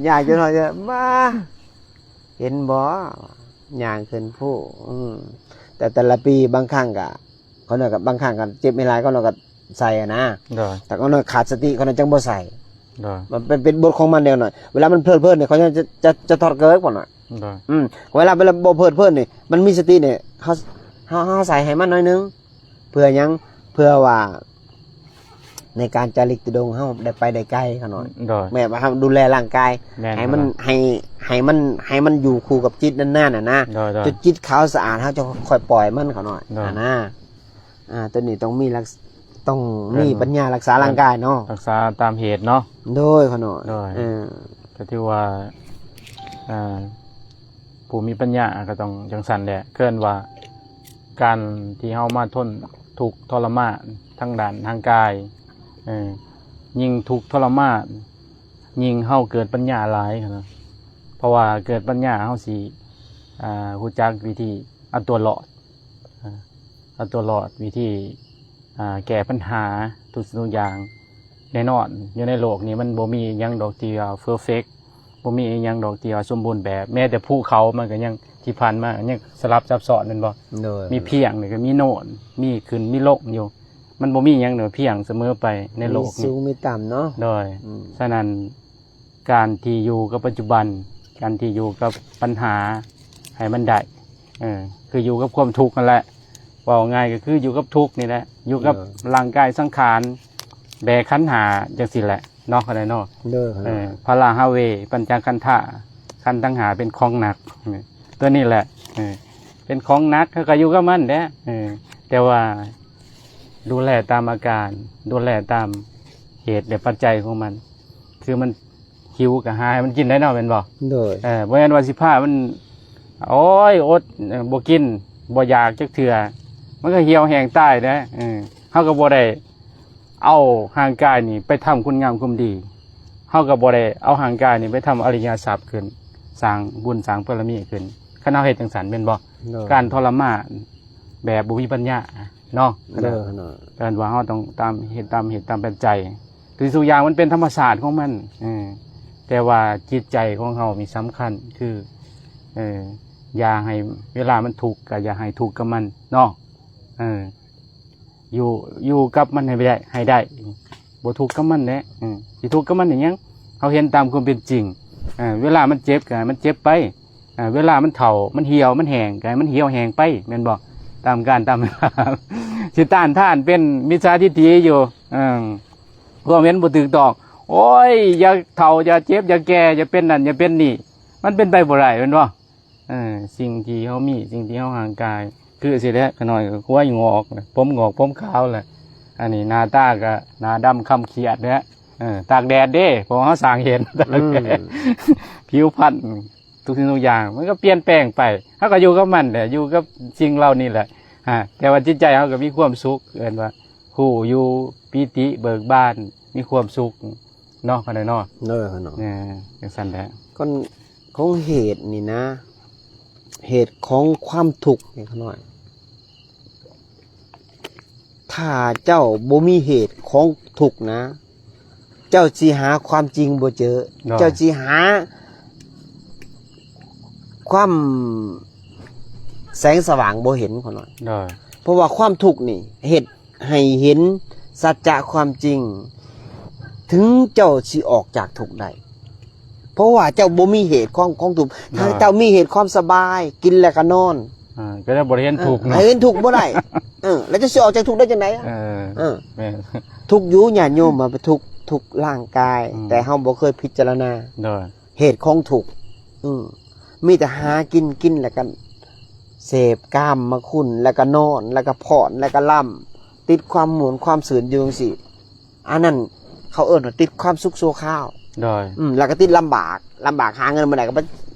ຍ່າງຈົນຮອດ ມາ ເຫັນບໍ່ ຍ່າງຂຶ້ນພູ ອືມ ແຕ່ແຕ່ລະປີບາງຄັ້ງກະ ເຂົານ້ອຍກໍບາງຄັ້ງກໍເຈັບແຮງຫຼາຍ ເຂົານ້ອຍກໍໃສ່ຫັ້ນນະ ໂດຍ ແຕ່ເຂົານ້ອຍຂາດສະຕິ ເຂົານ້ອຍຈັ່ງບໍ່ໃສ່ ໂດຍ ມັນເປັນ ເປັນບົດຂອງມັນແນວນັ້ນ ເວລາມັນເພີດເພີນນີ້ ເຂົາຍັງຈະ ຈະ ຈະຖອດເກີບກ່ອນນະ ໂດຍ ອືມ ເວລາ ເວລາບໍ່ເພີດເພີນນີ້ ມັນມີສະຕິນີ້ ເຮົາ ເຮົາ ເຮົາໃສ່ໃຫ້ມັນໜ້ອຍໜຶ່ງ ເພື່ອຫຍັງ? ເພື່ອວ່າ ໃນການຈາລິກທຸດົງ ເຮົາໄດ້ໄປໄດ້ໄກຂະນ້ອຍ. ໂດຍ ແມ່ນວ່າເຮົາດູແລຮ່າງກາຍ ແມ່ນ ໃຫ້ມັນ ແມ່ນ ໃຫ້ ໃຫ້ມັນ ໃຫ້ມັນຢູ່ຄູ່ກັບຈິດນານໆ ຫັ້ນນະ. ໂດຍ ໂດຍ ຈົນຈິດຂາວສະອາດ ເຮົາຈະຄ່ອຍປ່ອຍມັນຂະນ້ອຍ. ໂດຍ ຫັ້ນນະ. ອ່າ ຕົວນີ້ຕ້ອງມີລັກ ຕ້ອງມີ ເອີ້ນ ປັນຍາລັກສາ ເອີ້ນ ຮ່າງກາຍເນາະ ລັກສາຕາມເຫດເນາະ. ໂດຍ ຂະນ້ອຍ. ໂດຍ ເອີ ກໍຖືວ່າ ອ່າ ຜູ້ມີປັນຍາກໍຕ້ອງຈັ່ງຊັ້ນແຫຼະ ເອີ້ນວ່າ ການທີ່ເຮົາມາທົນທຸກທໍລະມານທາງດ້ານຮ່າງກາຍ ເອີ ຍິ່ງທຸກທໍລະມານ ຍິ່ງເຮົາເກີດປັນຍາຫຼາຍນະ. ເພາະວ່າເກີດປັນຍາ ເຮົາຊິ ອ່າ ຮູ້ຈັກວິທີເອົາຕົວລອດ ອ່າ ເອົາຕົວລອດ ວິທີ ອ່າ ແກ້ປັນຫາທຸກສິ່ງທຸກຢ່າງ. ແນ່ນອນ ຢູ່ໃນໂລກນີ້ມັນບໍ່ມີອີ່ຫຍັງດອກທີ່ວ່າເພີເຟັກ ບໍ່ມີອີ່ຫຍັງດອກທີ່ວ່າສົມບູນແບບ. ແມ້ແຕ່ພູເຂົາມັນກໍຍັງ ທີ່ຜ່ານມາຍັງສະຫຼັບຊັບຊ້ອນແມ່ນບໍ່? ໂດຍ ມີພຽງ ແລ້ວກໍມີໂນນ ມີຂຶ້ນມີລົງຢູ່. ມັນບໍ່ມີຫຍັງເໜືອພຽງສະເໝີໄປໃນໂລກນີ້ ມີສູງມີຕ່ຳເນາະ. ໂດຍ ອືມ ສະນັ້ນ ການທີ່ຢູ່ກັບປັດຈຸບັນ ການທີ່ຢູ່ກັບບັນຫາໃຫ້ມັນໄດ້ ເອີ ຄືຢູ່ກັບຄວາມທຸກຫັ້ນແຫຼະ. ເວົ້າງ່າຍກໍຄືຢູ່ກັບທຸກນີ້ແຫຼະ ຢູ່ກັບ ເອີ ຮ່າງກາຍສັງຂານ ແບກຂັນຫ້າຈັ່ງຊີ້ແຫຼະເນາະ ເຂົ້າໃຈເນາະ. ໂດຍ ເອີ ພະລາຫາເວ ປັນຈະຂັນທາ ຂັນທັງຫ້າເປັນຂອງໜັກ ຕົວນີ້ແຫຼະ ເອີ ເປັນຂອງໜັກ ເຮົາກໍຢູ່ກັບມັນແຫຼະ. ເອີ ແຕ່ວ່າດູແລຕາມອາການ ດູແລຕາມເຫດ ແລະ ປັດໄຈຂອງມັນ ຄືມັນຫິວກໍຫາໃຫ້ມັນກິນໄດ້ເນາະ ແມ່ນບໍ່? ໂດຍ ເອີ ບໍ່ແມ່ນວ່າຊິພາມັນ ໂອ້ຍ ອົດ ເອີ ບໍ່ກິນ ບໍ່ຢາກຈັກເທື່ອ ມັນກໍຫ່ຽວແຫ້ງຕາຍເດ້. ເອີ ເຮົາກໍບໍ່ໄດ້ເອົາຮ່າງກາຍນີ້ໄປທຳຄຸນງາມຄວາມດີ ເຮົາກໍບໍ່ໄດ້ເອົາຮ່າງກາຍນີ້ໄປທຳອະລິຍະຊັບຂຶ້ນ ສ້າງບຸນສ້າງບາລະມີຂຶ້ນ ຄັນເຮົາເຮັດຈັ່ງຊັ້ນແມ່ນບໍ່? ໂດຍ ການທໍລະມານແບບບໍ່ມີປັນຍາ ເນາະ. ໂດຍ ເອີ້ນວ່າເຮົາຕ້ອງຕາມເຫດ ຕາມເຫດຕາມປັດໄຈ ຄືທຸກຢ່າງມັນເປັນທຳມະຊາດຂອງມັນ. ເອີ ແຕ່ວ່າຈິດໃຈຂອງເຮົານີ້ສຳຄັນ ຄື ເອີ ຢ່າໃຫ້ເວລາມັນທຸກ ກໍຢ່າໃຫ້ທຸກກັບມັນເນາະ. ເອີ ຢູ່ ຢູ່ກັບມັນໃຫ້ໄດ້ ໃຫ້ໄດ້ ບໍ່ທຸກກັບມັນແຫຼະ. ເອີ ຊິທຸກກັບມັນເຮັດຫຍັງ? ເຮົາເຫັນຕາມຄວາມເປັນຈິງ ເອີ ເວລາມັນເຈັບ ກໍໃຫ້ມັນເຈັບໄປ ອ່າ ເວລາມັນເຖົ້າ ມັນຫ່ຽວ ມັນແຫ້ງ ກໍໃຫ້ມັນຫ່ຽວແຫ້ງໄປ ແມ່ນບໍ່? ຕາມການຕາມເວລາ ຊິຕ້ານທານເປັນມິດສາທິດຖິຢູ່. ເອີ ຄວາມເຫັນບໍ່ຖືກຕ້ອງ ໂອ້ຍ ຢ່າເຖົ້າ ຢ່າເຈັບ ຢ່າແກ່ ຢ່າເປັນນັ້ນ ຢ່າເປັນນີ້ ມັນເປັນໄປບໍ່ໄດ້ ແມ່ນບໍ່? ເອີ ສິ່ງທີ່ເຮົາມີ ສິ່ງທີ່ເຮົາຮ່າງກາຍ ຄືຊິແຫຼະ ຂະນ້ອຍກໍຄວາຍງອກ ຜົມງອກ ຜົມຂາວແຫຼະ ອັນນີ້ໜ້າຕາກໍໜ້າດຳຄ້ຳຄຽດແຫຼະ. ເອີ ຕາກແດດເດ້ ເພາະວ່າເຮົາສ້າງເຫັນ ອືມ ຜິວພັນ ທຸກສິ່ງທຸກຢ່າງມັນກໍປ່ຽນແປງໄປ ເຮົາກໍຢູ່ກັບມັນແຫຼະ ຢູ່ກັບສິ່ງເຫຼົ່ານີ້ແຫຼະ. ອາ ແຕ່ວ່າຈິດໃຈເຮົາກໍມີຄວາມສຸກ ເອີ້ນວ່າຮູ້ຢູ່ ປີຕິເບີກບານ ມີຄວາມສຸກເນາະ ຂະນ້ອຍເນາະ. ເອີ ຂະນ້ອຍ ຈັ່ງຊັ້ນແຫຼະ ຂອງ ຂອງເຫດນີ້ນະ ເຫດຂອງຄວາມທຸກນີ້ ຂະນ້ອຍ ຖ້າເຈົ້າບໍ່ມີເຫດຂອງທຸກນະ ເຈົ້າຊິຫາຄວາມຈິງບໍ່ເຈີ ໂດຍ ເຈົ້າຊິຫາຄວາມແສງສະຫວ່າງບໍ່ເຫັນ ຂະນ້ອຍ ໂດຍ ເພາະວ່າຄວາມທຸກນີ້ເຮັດໃຫ້ເຫັນສັດຈະຄວາມຈິງ ເຖິງເຈົ້າຊິອອກຈາກທຸກໄດ້ ເພາະວ່າເຈົ້າບໍ່ມີເຫດຂອງ ຂອງທຸກ ໂດຍ ຖ້າເຈົ້າມີເຫດຄວາມສະບາຍ ກິນແລ້ວກໍນອນ ອ່າ ກໍໄດ້ບໍ່ໄດ້ເຫັນທຸກເນາະ ເອີ ເຫັນທຸກບໍ່ໄດ້ ເອີ ແລ້ວຈະຊິອອກຈາກທຸກໄດ້ຈັ່ງໃດ? ເອີ ເອີ ແມ່ນ ທຸກຢູ່ ຍາດໂຍມວ່າທຸກ ທຸກຮ່າງກາຍ ອືມ ແຕ່ເຮົາບໍ່ເຄີຍພິຈາລະນາ ໂດຍ ເຫດຂອງທຸກ ອືມ ມີແຕ່ຫາກິນ ກິນແລ້ວກໍເສບກາມມະຄຸນ ແລ້ວກໍນອນ ແລ້ວກໍຜ່ອນ ແລ້ວກໍລຳ ຕິດຄວາມມ່ວນຄວາມຊື່ນຢູ່ຈັ່ງຊີ້ ອັນນັ້ນເຂົາເອີ້ນວ່າຕິດຄວາມສຸກຊົ່ວຄາວ ໂດຍ ອືມ ແລ້ວກໍຕິດລຳບາກ ລຳບາກຫາເງິນບໍ່ໄດ້ກໍໄປ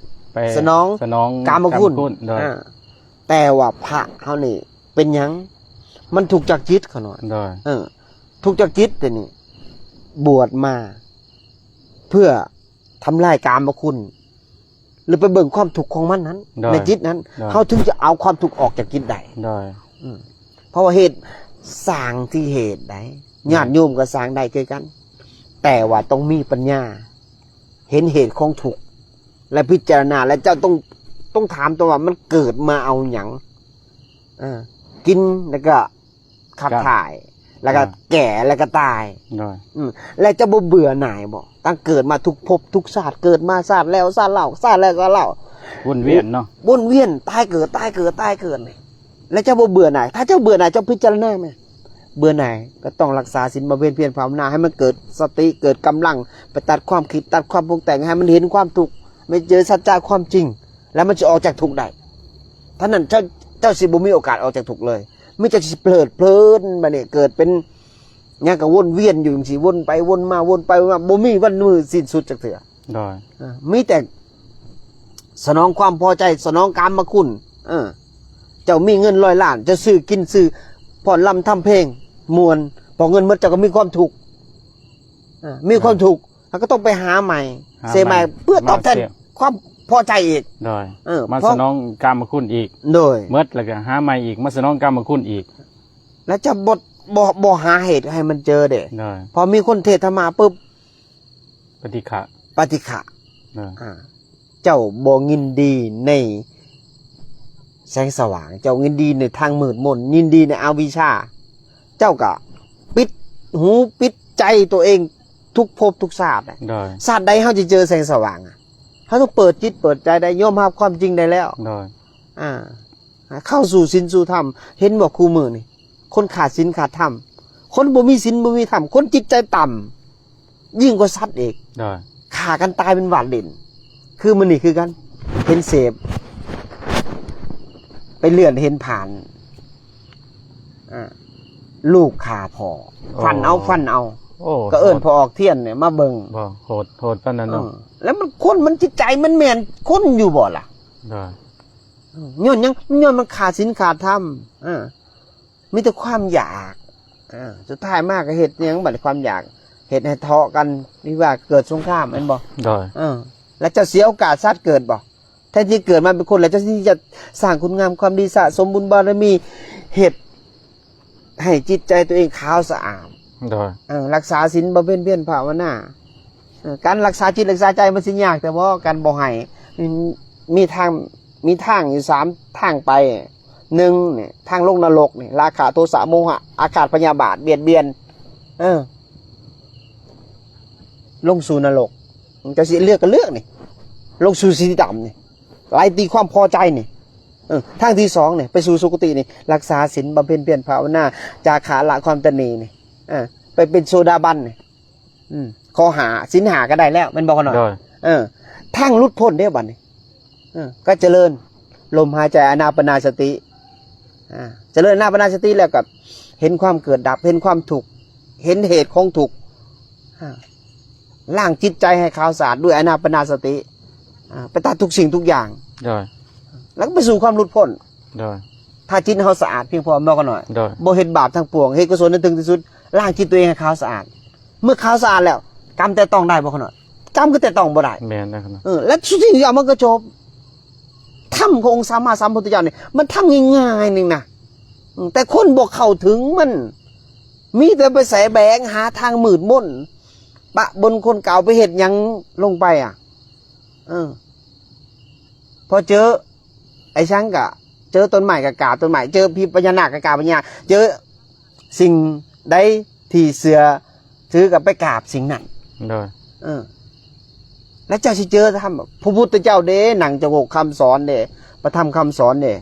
ໄປສະໜອງ ສະໜອງກາມະຄຸນ ກາມະຄຸນ ໂດຍ ອ່າ ແຕ່ວ່າພະເຮົານີ້ເປັນຫຍັງ? ມັນທຸກຈາກຈິດ ຂະນ້ອຍ ໂດຍ ເອີ ທຸກຈາກຈິດ ແຕ່ນີ້ບວດມາເພື່ອ ທຳລາຍກາມະຄຸນ ຫຼືໄປເບິ່ງຄວາມທຸກຂອງມັນນັ້ນ ໂດຍ ໃນຈິດນັ້ນ ໂດຍ ເຮົາເຖິງຈະເອົາຄວາມທຸກອອກຈາກຈິດໄດ້ ໂດຍ ອືມ ເພາະວ່າເຫດສ້າງທີ່ເຫດໃດ ໂດຍ ຍາດໂຍມກໍສ້າງໄດ້ຄືກັນ ແຕ່ວ່າຕ້ອງມີປັນຍາ ເຫັນເຫດຂອງທຸກ ແລະ ພິຈາລະນາ ແລະ ເຈົ້າຕ້ອງ ຕ້ອງຖາມຕົວວ່າມັນເກີດມາເອົາຫຍັງ? ເອີ ກິນແລ້ວກໍຂັບ ກໍ ຖ່າຍ ແລ້ວກໍ ອ່າ ແກ່ ແລ້ວກໍຕາຍ ໂດຍ ອືມ ແລ້ວເຈົ້າບໍ່ເບື່ອໜ່າຍບໍ່? ຕັ້ງເກີດມາທຸກພົບທຸກຊາດ ເກີດມາຊາດແລ້ວຊາດເລົ່າ ຊາດແລ້ວຊາດເລົ່າ ວົນວຽນເນາະ ວົນວຽນ ຕາຍເກີດ ຕາຍເກີດ ຕາຍເກີດນີ້ ແລ້ວເຈົ້າບໍ່ເບື່ອໜ່າຍ? ຖ້າເຈົ້າເບື່ອໜ່າຍ ເຈົ້າພິຈາລະນາແມ? ເບື່ອໜ່າຍ ກໍຕ້ອງລັກສາສິນ ບຳເພັນພຽນພາວະນາ ໃຫ້ມັນເກີດສະຕິ ເກີດກຳລັງ ໄປຕັດຄວາມຄິດ ຕັດຄວາມປຸງແຕ່ງ ໃຫ້ມັນເຫັນຄວາມທຸກ ໄປເຈີສັດຈະຄວາມຈິງ ແລ້ວມັນຈະອອກຈາກທຸກໄດ້. ຖ້ານັ້ນເຈົ້າ ເຈົ້າຊິບໍ່ມີໂອກາດອອກຈາກທຸກເລີຍ ມີແຕ່ຊິເພີດເພີນ ບາດນີ້ເກີດເປັນຫຍັງກໍວົນວຽນຢູ່ຈັ່ງຊີ້ ວົນໄປວົນມາ ວົນໄປວົນມາ ບໍ່ມີວັນມື້ສິ້ນສຸດຈັກເທື່ອ. ໂດຍ ເອີ ມີແຕ່ສະໜອງຄວາມພໍໃຈ ສະໜອງກາມມະຄຸນ. ເອີ ເຈົ້າມີເງິນຮ້ອຍລ້ານ ເຈົ້າຊື້ກິນຊື້ຟ້ອນລຳທຳເພງມ່ວນ ພໍເງິນໝົດເຈົ້າກໍມີຄວາມທຸກ. ເອີ ມີຄວາມທຸກ ເຮົາກໍຕ້ອງໄປຫາໃໝ່ ຫາໃໝ່ ເສຍໃໝ່ ເພື່ອຕອບແທນ ມາເສຍ ຄວາມພໍໃຈອີກ. ໂດຍ ເອີ ມາ ເພາະ ສະໜອງກາມມະຄຸນອີກ. ໂດຍ ໝົດແລ້ວກໍຫາໃໝ່ອີກ ມາສະໜອງກາມມະຄຸນອີກ. ແລ້ວຈະບໍ່ ບໍ່ ບໍ່ຫາເຫດໃຫ້ມັນເຈີເດ້. ໂດຍ ພໍມີຄົນເທດທຳມະປຶບ ປະຕິຄະ ປະຕິຄະ. ເອີ ອ່າ ເຈົ້າບໍ່ຍິນດີໃນແສງສະຫວ່າງ ເຈົ້າຍິນດີໃນທາງມືດມົນ ຍິນດີໃນອະວິຊຊາ ເຈົ້າກໍປິດຫູປິດໃຈຕົວເອງທຸກພົບທຸກຊາດ. ໂດຍ ຊາດໃດເຮົາຈະເຈີແສງສະຫວ່າງ? ເຮົາຕ້ອງເປີດຈິດເປີດໃຈໄດ້ ຍອມຮັບຄວາມຈິງໄດ້ແລ້ວ. ໂດຍ ອ່າ ເຂົ້າສູ່ສິນສູ່ທຳ. ເຫັນບໍ່ ຄູ່ມື້ນີ້ ຄົນຂາດສິນຂາດທຳ ຄົນບໍ່ມີສິນບໍ່ມີທຳ ຄົນຈິດໃຈຕ່ຳ ຍິ່ງກວ່າສັດອີກ. ໂດຍ ຂ້າກັນຕາຍເປັນຫວາດຫຼິ້ນ. ຄືມື້ນີ້ຄືກັນ ເຫັນເສບ ໄປເລື່ອນເຫັນຜ່ານ ອ່າ ລູກຂ້າພໍ່ ໂອ້ ຟັນເອົາ ຟັນເອົາ. ໂອ້ ກໍເອີ້ນພໍ່ອອກທຽນນີ້ມາເບິ່ງ. ບໍ່ ໂຫດ ໂຫດປານນັ້ນເນາະ. ເອີ ແລ້ວມັນ ຄົນມັນຈິດໃຈມັນແມ່ນຄົນຢູ່ບໍ່ລະ? ໂດຍ ຍ້ອນຫຍັງ? ມັນຍ້ອນມັນຂາດສິນຂາດທຳ. ເອີ ມີແຕ່ຄວາມຢາກ. ເອີ ສຸດທ້າຍມາກໍເຮັດຫຍັງ? ບັດນີ້ຄວາມຢາກເຮັດໃຫ້ທະເລາະກັນ ວິວາດ ເກີດສົງຄາມ ແມ່ນບໍ່? ໂດຍ ເອີ ແລ້ວເຈົ້າເສຍໂອກາດຊາດເກີດບໍ່? ແທນທີ່ເກີດມາເປັນຄົນ ແລ້ວເຈົ້າຊິຈະສ້າງຄຸນງາມຄວາມດີ ສະສົມບຸນບາລະມີ ເຮັດໃຫ້ຈິດໃຈຕົວເອງຂາວສະອາດ. ໂດຍ ເອີ ລັກສາສິນ ບຳເພັນພຽນພາວະນາ. ເອີ ການລັກສາຈິດລັກສາໃຈມັນຊິຍາກແທ້ບໍ່? ການບໍ່ໃຫ້ ມີ ມີທາງ ມີທາງຢູ່ສາມທາງໄປ. ໜຶ່ງນີ້ ທາງລົງນະລົກນີ້ ລາຄະ ໂທສະ ໂມຫະ ອາຄາດ ພະຍາບາດ ບຽດບຽນ ເອີ ລົງສູ່ນະລົກ. ເຈົ້າຊິເລືອກກໍເລືອກນີ້ ລົງສູ່ສີດຳນີ້ ໄຫຼຕີຄວາມພໍໃຈນີ້. ເອີ ທາງທີສອງນີ້ ໄປສູ່ສຸຄະຕິນີ້ ລັກສາສິນ ບຳເພັນພຽນພາວະນາ ຈາຄະ ລະຄວາມຕະໜີນີ້ ເອີ ໄປເປັນໂສດາບັນນີ້. ອືມ ຂໍ້ຫ້າ ສິນຫ້າກໍໄດ້ແລ້ວ ແມ່ນບໍ່ຂະນ້ອຍ? ໂດຍ ເອີ ທາງຫຼຸດພົ້ນເດ້ບັດນີ້. ເອີ ກໍຈະເລີນລົມຫາຍໃຈອານາປານາສະຕິ. ອ່າ ຈະເລີນອານາປານາສະຕິແລ້ວກໍເຫັນຄວາມເກີດດັບ ເຫັນຄວາມທຸກ ເຫັນເຫດຂອງທຸກ. ອ່າ ລ້າງຈິດໃຈໃຫ້ຂາວສະອາດດ້ວຍອານາປານາສະຕິ. ອ່າ ໄປຕັດທຸກສິ່ງທຸກຢ່າງ. ໂດຍ ແລ້ວກໍໄປສູ່ຄວາມຫຼຸດພົ້ນ. ໂດຍ ຖ້າຈິດເຮົາສະອາດພຽງພໍ ແມ່ນບໍ່ຂະນ້ອຍ? ໂດຍ ບໍ່ເຮັດບາບທັງປວງ ເຮັດກຸສົນໃຫ້ເຖິງທີ່ສຸດ ລ້າງຈິດຕົວເອງໃຫ້ຂາວສະອາດ. ເມື່ອຂາວສະອາດແລ້ວ ກຳແຕະຕ້ອງໄດ້ບໍ່ຂະນ້ອຍ? ກຳກໍແຕະຕ້ອງບໍ່ໄດ້. ແມ່ນແລ້ວຂະນ້ອຍ. ເອີ ແລະ ທຸກສິ່ງທຸກຢ່າງມັນກໍຈົບ. ທຳຂອງອົງສຳມາສຳພຸດທະເຈົ້ານີ້ ມັນທຳງ່າຍໆໜຶ່ງນະ. ອືມ ແຕ່ຄົນບໍ່ເຂົ້າເຖິງມັນ ມີແຕ່ໄປສະແຫວງຫາທາງມືດມົນ ປະປົນຄົນເກົ່າ ໄປເຮັດຫຍັງລົງໄປອະ? ເອີ ພໍເຈີໄອ້ສັງກະ ເຈີຕົ້ນໄມ້ກະກາບຕົ້ນໄມ້ ເຈີຜີພະຍານາກກະກາບພະຍານາກ ເຈີສິ່ງໃດທີ່ເຊື່ອຖືກະໄປກາບສິ່ງນັ້ນ. ໂດຍ ເອີ ແລ້ວເຈົ້າຊິເຈີທຳ ພະພຸດທະເຈົ້າເດ້ ນັງຈະໂຫກຄຳສອນເດ້ ພະທຳຄຳສອນເດ້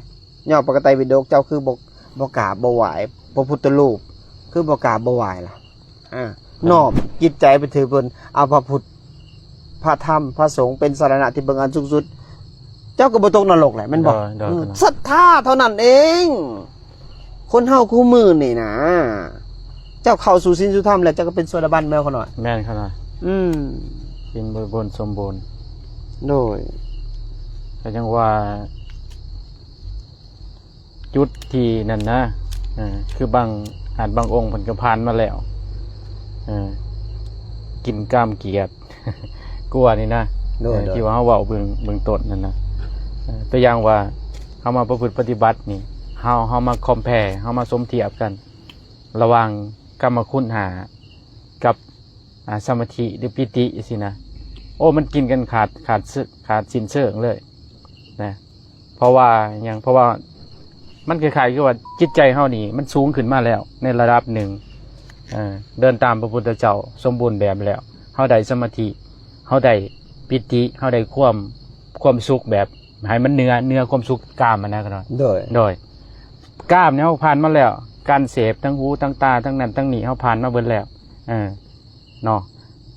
ຍ້ອນປະກະໄຕປິດົກ ເຈົ້າຄືບໍ່ ບໍ່ກາບບໍ່ໄຫວ້ພະພຸດທະຮູບ ຄືບໍ່ກາບບໍ່ໄຫວ້ລະ? ອ່າ ນ້ອມຈິດໃຈໄປຖືເພິ່ນ ເອົາພະພຸດ ພະທຳ ພະສົງ ເປັນສາລະນະທີ່ເພິ່ງອັນສູງສຸດ ເຈົ້າກໍບໍ່ຕົກນະລົກແຫຼະ ແມ່ນບໍ່? ໂດຍ ໂດຍ ເອີ ສັດທາເທົ່ານັ້ນເອງ. ຄົນເຮົາຄູ່ມື້ນີ້ນະ ເຈົ້າເຂົ້າສູ່ສິນສູ່ທຳແລ້ວ ເຈົ້າກໍເປັນໂສດາບັນແມ່ນບໍ່ຂະນ້ອຍ? ແມ່ນຂະນ້ອຍ. ອືມ ກິນບໍລິບູນສົມບູນ. ໂດຍ ກໍຈັ່ງວ່າ ຈຸດທີ່ນັ້ນນະ ເອີ ຄືບາງ ອາດບາງອົງເພິ່ນກໍຜ່ານມາແລ້ວ ເອີ ກິນກາມກຽດ ກົວນີ້ນະ. ໂດຍ ເອີ ໂດຍ ທີ່ວ່າເຮົາເວົ້າເບື້ອງ ເບື້ອງຕົ້ນນັ້ນນະ ເອີ ຕົວຢ່າງວ່າເຮົາມາປະພຶດປະຕິບັດນີ້ ເຮົາ ເຮົາມາຄອມແພ ເຮົາມາສົມທຽບກັນ ລະຫວ່າງກາມມະຄຸນຫ້າກັບ ອ່າ ສະມາທິ ຫຼື ປີຕິ ຊີ້ນະ ໂອ້ ມັນກິນກັນຂາດ ຂາດ ຂາດສິ້ນເຊີງເລີຍນະ. ເພາະວ່າຫຍັງ? ເພາະວ່າມັນຄ້າຍໆຄືວ່າຈິດໃຈເຮົານີ້ມັນສູງຂຶ້ນມາແລ້ວໃນລະດັບໜຶ່ງ ເອີ ເດີນຕາມພະພຸດທະເຈົ້າສົມບູນແບບແລ້ວ ເຮົາໄດ້ສະມາທິ ເຮົາໄດ້ປີຕິ ເຮົາໄດ້ຄວາມ ຄວາມສຸກແບບໃຫ້ມັນເໜືອ ເໜືອຄວາມສຸກກາມຫັ້ນນະ. ໂດຍ ໂດຍ ກາມນີ້ເຮົາຜ່ານມາແລ້ວ ການເສບ ທັງຫູ ທັງຕາ ທັງນັ້ນທັງນີ້ ເຮົາຜ່ານມາເບິດແລ້ວ ເອີ ເນາະ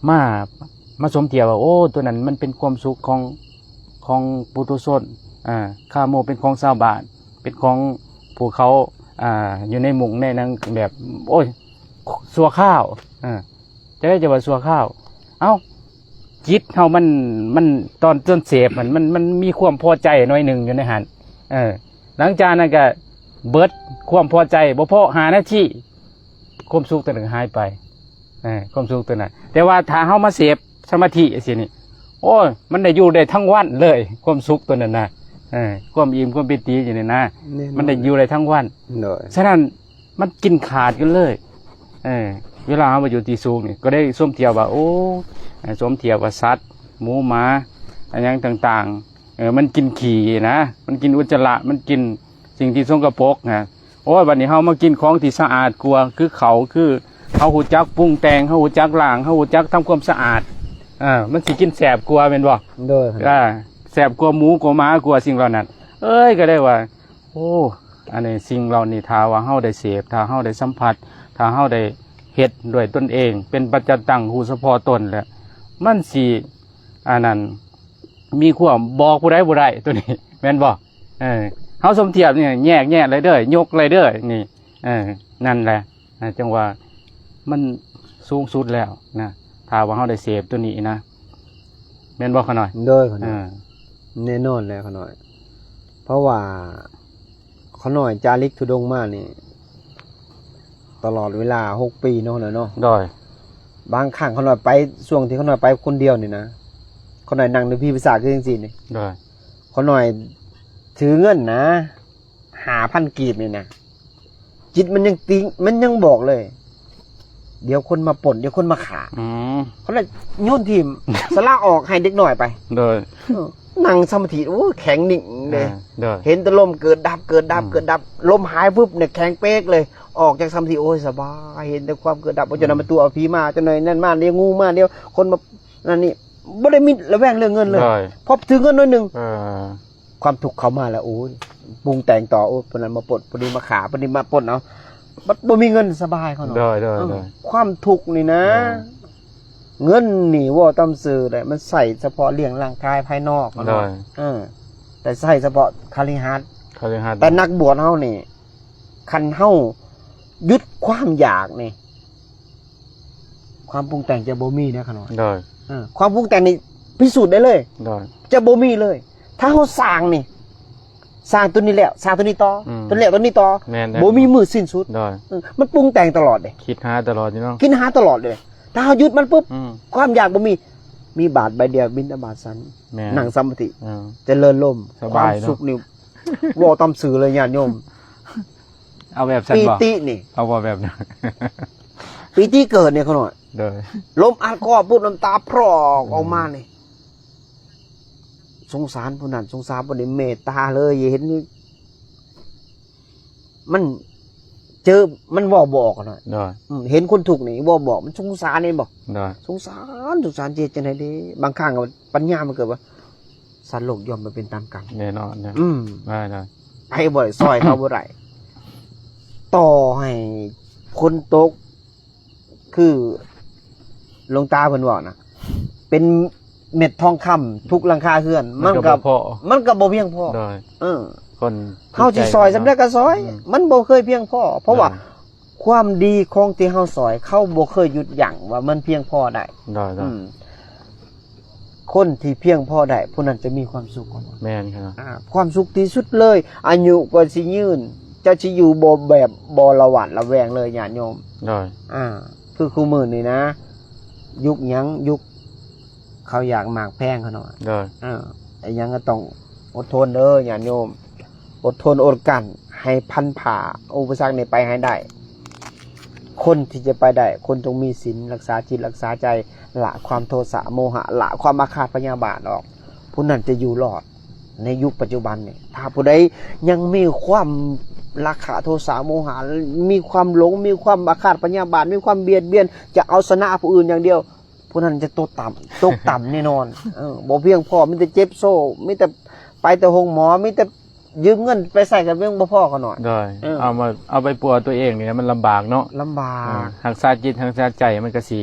ມາ ມາສົມທຽບວ່າ ໂອ້ ໂຕນັ້ນມັນເປັນຄວາມສຸກຂອງ ຂອງປຸຖຸຊົນ ອ່າ ຄາໂມເປັນຂອງຊາວບ້ານ ເປັນຂອງພວກເຂົາ ອ່າ ຢູ່ໃນມຸ້ງໃນໜັງ ແບບ ໂອ້ຍ ຊົ່ວຄາວ ອ່າ ຈັ່ງໃດຈະວ່າຊົ່ວຄາວ? ເອົ້າ ຈິດເຮົາມັນ ມັນ ຕອນ ຕອນເສບຫັ້ນ ມັນ ມັນມີຄວາມພໍໃຈໜ້ອຍໜຶ່ງຢູ່ໃນຫັ້ນ ເອີ ຫຼັງຈາກນັ້ນກະເບິດຄວາມພໍໃຈ ບໍ່ພໍຫ້ານາທີ ຄວາມສຸກຕົວນັ້ນຫາຍໄປ ເອີ ຄວາມສຸກຕົວນັ້ນ. ແຕ່ວ່າຖ້າເຮົາມາເສບສະມາທິຈັ່ງຊີ້ນີ້ ໂອ້ຍ ມັນໄດ້ຢູ່ໄດ້ທັງວັນເລີຍ ຄວາມສຸກຕົວນັ້ນນະ ເອີ ຄວາມອີ່ມ ຄວາມປີຕິຢູ່ນີ້ນະ ແນ່ນອນ ມັນໄດ້ຢູ່ໄດ້ທັງວັນ. ໂດຍ ສະນັ້ນ ມັນກິນຂາດກັນເລີຍ ເອີ ເວລາເຮົາມາຢູ່ທີ່ສູງນີ້ ກໍໄດ້ສົມທຽບວ່າ ໂອ້ ສົມທຽບວ່າສັດ ໝູ ໝາ ອີ່ຫຍັງຕ່າງໆ ເອີ ມັນກິນຂີ້ນະ ມັນກິນອຸດຈະລະ ມັນກິນສິ່ງທີ່ສົກກະປົກນະ. ໂອ້ຍ ບັດນີ້ເຮົາມາກິນຂອງທີ່ສະອາດກວ່າ ຄືເຂົ້າ ຄືເຮົາຮູ້ຈັກປຸງແຕ່ງ ເຮົາຮູ້ຈັກລ້າງ ເຮົາຮູ້ຈັກທຳຄວາມສະອາດ ເອີ ມັນຊິກິນແຊບກວ່າແມ່ນບໍ່? ໂດຍ ເອີ ແຊບກວ່າໝູກວ່າໝາກວ່າສິ່ງເຫຼົ່ານັ້ນ ເອີຍ ກໍໄດ້ວ່າ ໂອ້ ອັນນີ້ ສິ່ງເຫຼົ່ານີ້ ຖ້າວ່າເຮົາໄດ້ເສບ ຖ້າເຮົາໄດ້ສຳຜັດ ຖ້າເຮົາໄດ້ເຮັດດ້ວຍຕົນເອງ ເປັນປັດຈະຕັງ ຮູ້ສະເພາະຕົນແລ້ວ ມັນຊິ ອັນນັ້ນ ມີຄວາມບອກຜູ້ໃດບໍ່ໄດ້ ໂຕນີ້ ແມ່ນບໍ່? ເອີ ເຮົາສົມທຽບນີ້ ແຍກແຍະເລີຍເດີ້ ຍົກເລີຍເດີ້ ນີ້ ເອີ ນັ້ນແຫຼະ ຈັ່ງວ່າມັນສູງສຸດແລ້ວນະ ຖ້າວ່າເຮົາໄດ້ເສບໂຕນີ້ນະ ແມ່ນບໍ່ຂະນ້ອຍ? ໂດຍ ຂະນ້ອຍ ເອີ ແນ່ນອນແຫຼະຂະນ້ອຍ ເພາະວ່າຂະນ້ອຍຈາລິກທຸດົງມານີ້ ຕະຫຼອດເວລາຫົກປີເນາະ ຂະນ້ອຍເນາະ. ໂດຍ ບາງຄັ້ງຂະນ້ອຍໄປ ຊ່ວງທີ່ຂະນ້ອຍໄປຄົນດຽວນີ້ນະ ຂະນ້ອຍນັ່ງຢູ່ພີ້ພິສາຄືຈັ່ງຊີ້ນີ້ ໂດຍ ຂະນ້ອຍຖືເງິນນະ ຫ້າພັນກີບນີ້ນະ ຈິດມັນຍັງຕິ ມັນຍັງບອກເລີຍ ດຽວຄົນມາປຸ້ນ ດຽວຄົນມາຂ້າ ອືມ ເຂົາລະໂຍນຖິ້ມ ສະລະອອກໃຫ້ເດັກນ້ອຍໄປ ໂດຍ ເອີ ນັ່ງສະມາທິ ໂອ້ຍ ແຂງນິ່ງເດ້ ອ່າ ໂດຍ ເຫັນແຕ່ລົມເກີດດັບ ເກີດດັບ ອືມ ເກີດດັບ ລົມຫາຍວຶບນີ້ແຂງເປກເລີຍ ອອກຈາກສະມາທິ ໂອ້ຍ ສະບາຍ ເຫັນແຕ່ຄວາມເກີດດັບ ໂອ້ຍ ຈົນນັ້ນ ອາ ມັນຕົວະຜີມາ ຈົນນັ້ນ ນັ້ນມາ ດຽວງູມາ ດຽວຄົນມາ ນັ້ນນີ້ ບໍ່ໄດ້ມີລະແວງເລື່ອງເງິນເລີຍ ໂດຍ ພໍຖືເງິນໜ້ອຍໜຶ່ງ ເອີ ຄວາມທຸກເຂົ້າມາແລ້ວ ໂອ້ຍ ປຸງແຕ່ງຕໍ່ ໂອ້ຍ ຜູ້ນັ້ນມາປົ້ນ ຜູ້ນີ້ມາຂ້າ ຜູ້ນີ້ມາປຸ້ນ ເອົາ ບັດບໍ່ມີເງິນສະບາຍເຂົາເນາະ ໂດຍ ໂດຍ ເອີ ໂດຍ ຄວາມທຸກນີ້ນະ ໂດຍ ເງິນນີ້ເວົ້າຕາມຊື່ແຫຼະ ມັນໃຊ້ສະເພາະລ້ຽງຮ່າງກາຍພາຍນອກເນາະ ໂດຍ ເອີ ແຕ່ໃຊ້ສະເພາະຄະລິຫັດ ຄະລິຫັດ ແຕ່ນັກບວດເຮົານີ້ ຄັນເຮົາຢຸດຄວາມຢາກນີ້ ຄວາມປຸງແຕ່ງຈະບໍ່ມີເດ້ຂະນ້ອຍ ໂດຍ ເອີ ຄວາມປຸງແຕ່ງນີ້ພິສູດໄດ້ເລີຍ ໂດຍ ຈະບໍ່ມີເລີຍ ຖ້າເຮົາສ້າງນີ້ ສ້າງຕົວນີ້ແລ້ວ ສ້າງຕົວນີ້ຕໍ່ ອືມ ຕົວນີ້ແລ້ວ ຕົວນີ້ຕໍ່ ແມ່ນໆ ບໍ່ມີມື້ສິ້ນສຸດ ໂດຍ ເອີ ມັນປຸງແຕ່ງຕະຫຼອດເດ້ ຄິດຫາຕະຫຼອດຢູ່ເນາະ ຄິດຫາຕະຫຼອດເດ້ ຖ້າເຮົາຢຸດມັນປຸບ ອືມ ຄວາມຢາກບໍ່ມີ ມີບາດໃບດຽວບິນທະບາດສັນ ແມ່ນ ນັ່ງສະມາທິ ເອີ ຈະເລີນລົມ ສະບາຍເນາະ ຄວາມສຸກນີ້ ເວົ້າຕາມຊື່ເລີຍຍາດໂຍມ ເອົາແບບຊັ້ນບໍ່? ປີຕິນີ້ ເອົາບໍ່ແບບນັ້ນ? ປີຕິເກີດນີ້ຂະນ້ອຍ ໂດຍ ລົມອັດຄໍປຸບ ນ້ຳຕາພຣອກອອກມານີ້ ອືມ ສົງສານຜູ້ນັ້ນ ສົງສານຜູ້ນີ້ ເມດຕາເລີຍ ເຫັນ ມັນເຈີ ມັນເວົ້າບໍ່ອອກຂະນ້ອຍ ໂດຍ ອືມ ເຫັນຄົນທຸກນີ້ເວົ້າບໍ່ອອກ ມັນສົງສານ ເຫັນບໍ່? ໂດຍ ສົງສານ ສົງສານ ຈະເຮັດຈັ່ງໃດເດ? ບາງຄັ້ງກໍປັນຍາມັນເກີດວ່າ ສັດໂລກຍ່ອມມາເປັນຕາມກຳ ແນ່ນອນນະ ອືມ ໄດ້ໆ ໃຜບໍ່ໄດ້ ຊ່ອຍເຂົາບໍ່ໄດ້ ຕໍ່ໃຫ້ຝົນຕົກ ຄືຫຼວງຕາເພິ່ນເວົ້ານະ ເປັນເມັດທອງຄຳທຸກຫຼັງຄາເຮືອນ ມັນກໍ ມັນກໍບໍ່ພໍ ມັນກໍບໍ່ພຽງພໍ ໂດຍ ເອີ ຄົນ ເຮົາຊິຊ່ອຍສ່ຳໃດກໍຊ່ອຍ ອືມ ມັນບໍ່ເຄີຍພຽງພໍ ເພາະວ່າ ໂດຍ ຄວາມດີຂອງທີ່ເຮົາຊ່ອຍ ເຂົາບໍ່ເຄີຍຢຸດຢັ້ງວ່າມັນພຽງພໍໄດ້ ໂດຍໆ ອືມ ຄົນທີ່ພຽງພໍໄດ້ ຜູ້ນັ້ນຈະມີຄວາມສຸກ ແມ່ນຄັບ ອ່າ ຄວາມສຸກທີ່ສຸດເລີຍ ອາຍຸກໍຊິຍືນ ເຈົ້າຊິຢູ່ບໍ່ແບບບໍ່ລະຫວາດລະແວງເລີຍຍາດໂຍມ ໂດຍ ອ່າ ຄືຄູ່ມື້ນີ້ນະ ຍຸກຫຍັງ? ຍຸກເຂົ້າຢາກໝາກແພງຂະນ້ອຍ ໂດຍ ເອີ ອີ່ຫຍັງກໍຕ້ອງອົດທົນເດີຍາດໂຍມ ອົດທົນອົດກັ້ນ ໃຫ້ພັນຜ່າອຸປະສັກນີ້ໄປໃຫ້ໄດ້ ຄົນທີ່ຈະໄປໄດ້ ຄົນຕ້ອງມີສິນ ຮັກສາຈິດຮັກສາໃຈ ລະຄວາມໂທສະໂມຫະ ລະຄວາມອາຄາດພະຍາບາດອອກ ຜູ້ນັ້ນຈະຢູ່ລອດໃນຍຸກປັດຈຸບັນນີ້. ຖ້າຜູ້ໃດຍັງມີຄວາມລາຄະໂທສະໂມຫະ ມີຄວາມຫຼົງ ມີຄວາມອາຄາດພະຍາບາດ ມີຄວາມບຽດບຽນ ຈະເອົາຊະນະຜູ້ອື່ນຢ່າງດຽວ ຜູ້ນັ້ນຈະຕົກຕ່ຳ ຕົກຕ່ຳແນ່ນອນ. ເອີ ບໍ່ພຽງພໍ ມີແຕ່ເຈັບໂຊ ມີແຕ່ໄປແຕ່ໂຮງໝໍ ມີແຕ່ ຢືມເງິນໄປໃຊ້ກໍຍັງບໍ່ພໍ ຂ້ານ້ອຍ. ໂດຍ ເອີ ເອົາມາ ເອົາໄປປົວຕົວເອງນີ້ມັນລຳບາກເນາະ. ລຳບາກ. ເອີ ຮັກສາຈິດຮັກສາໃຈ ມັນກໍຊິ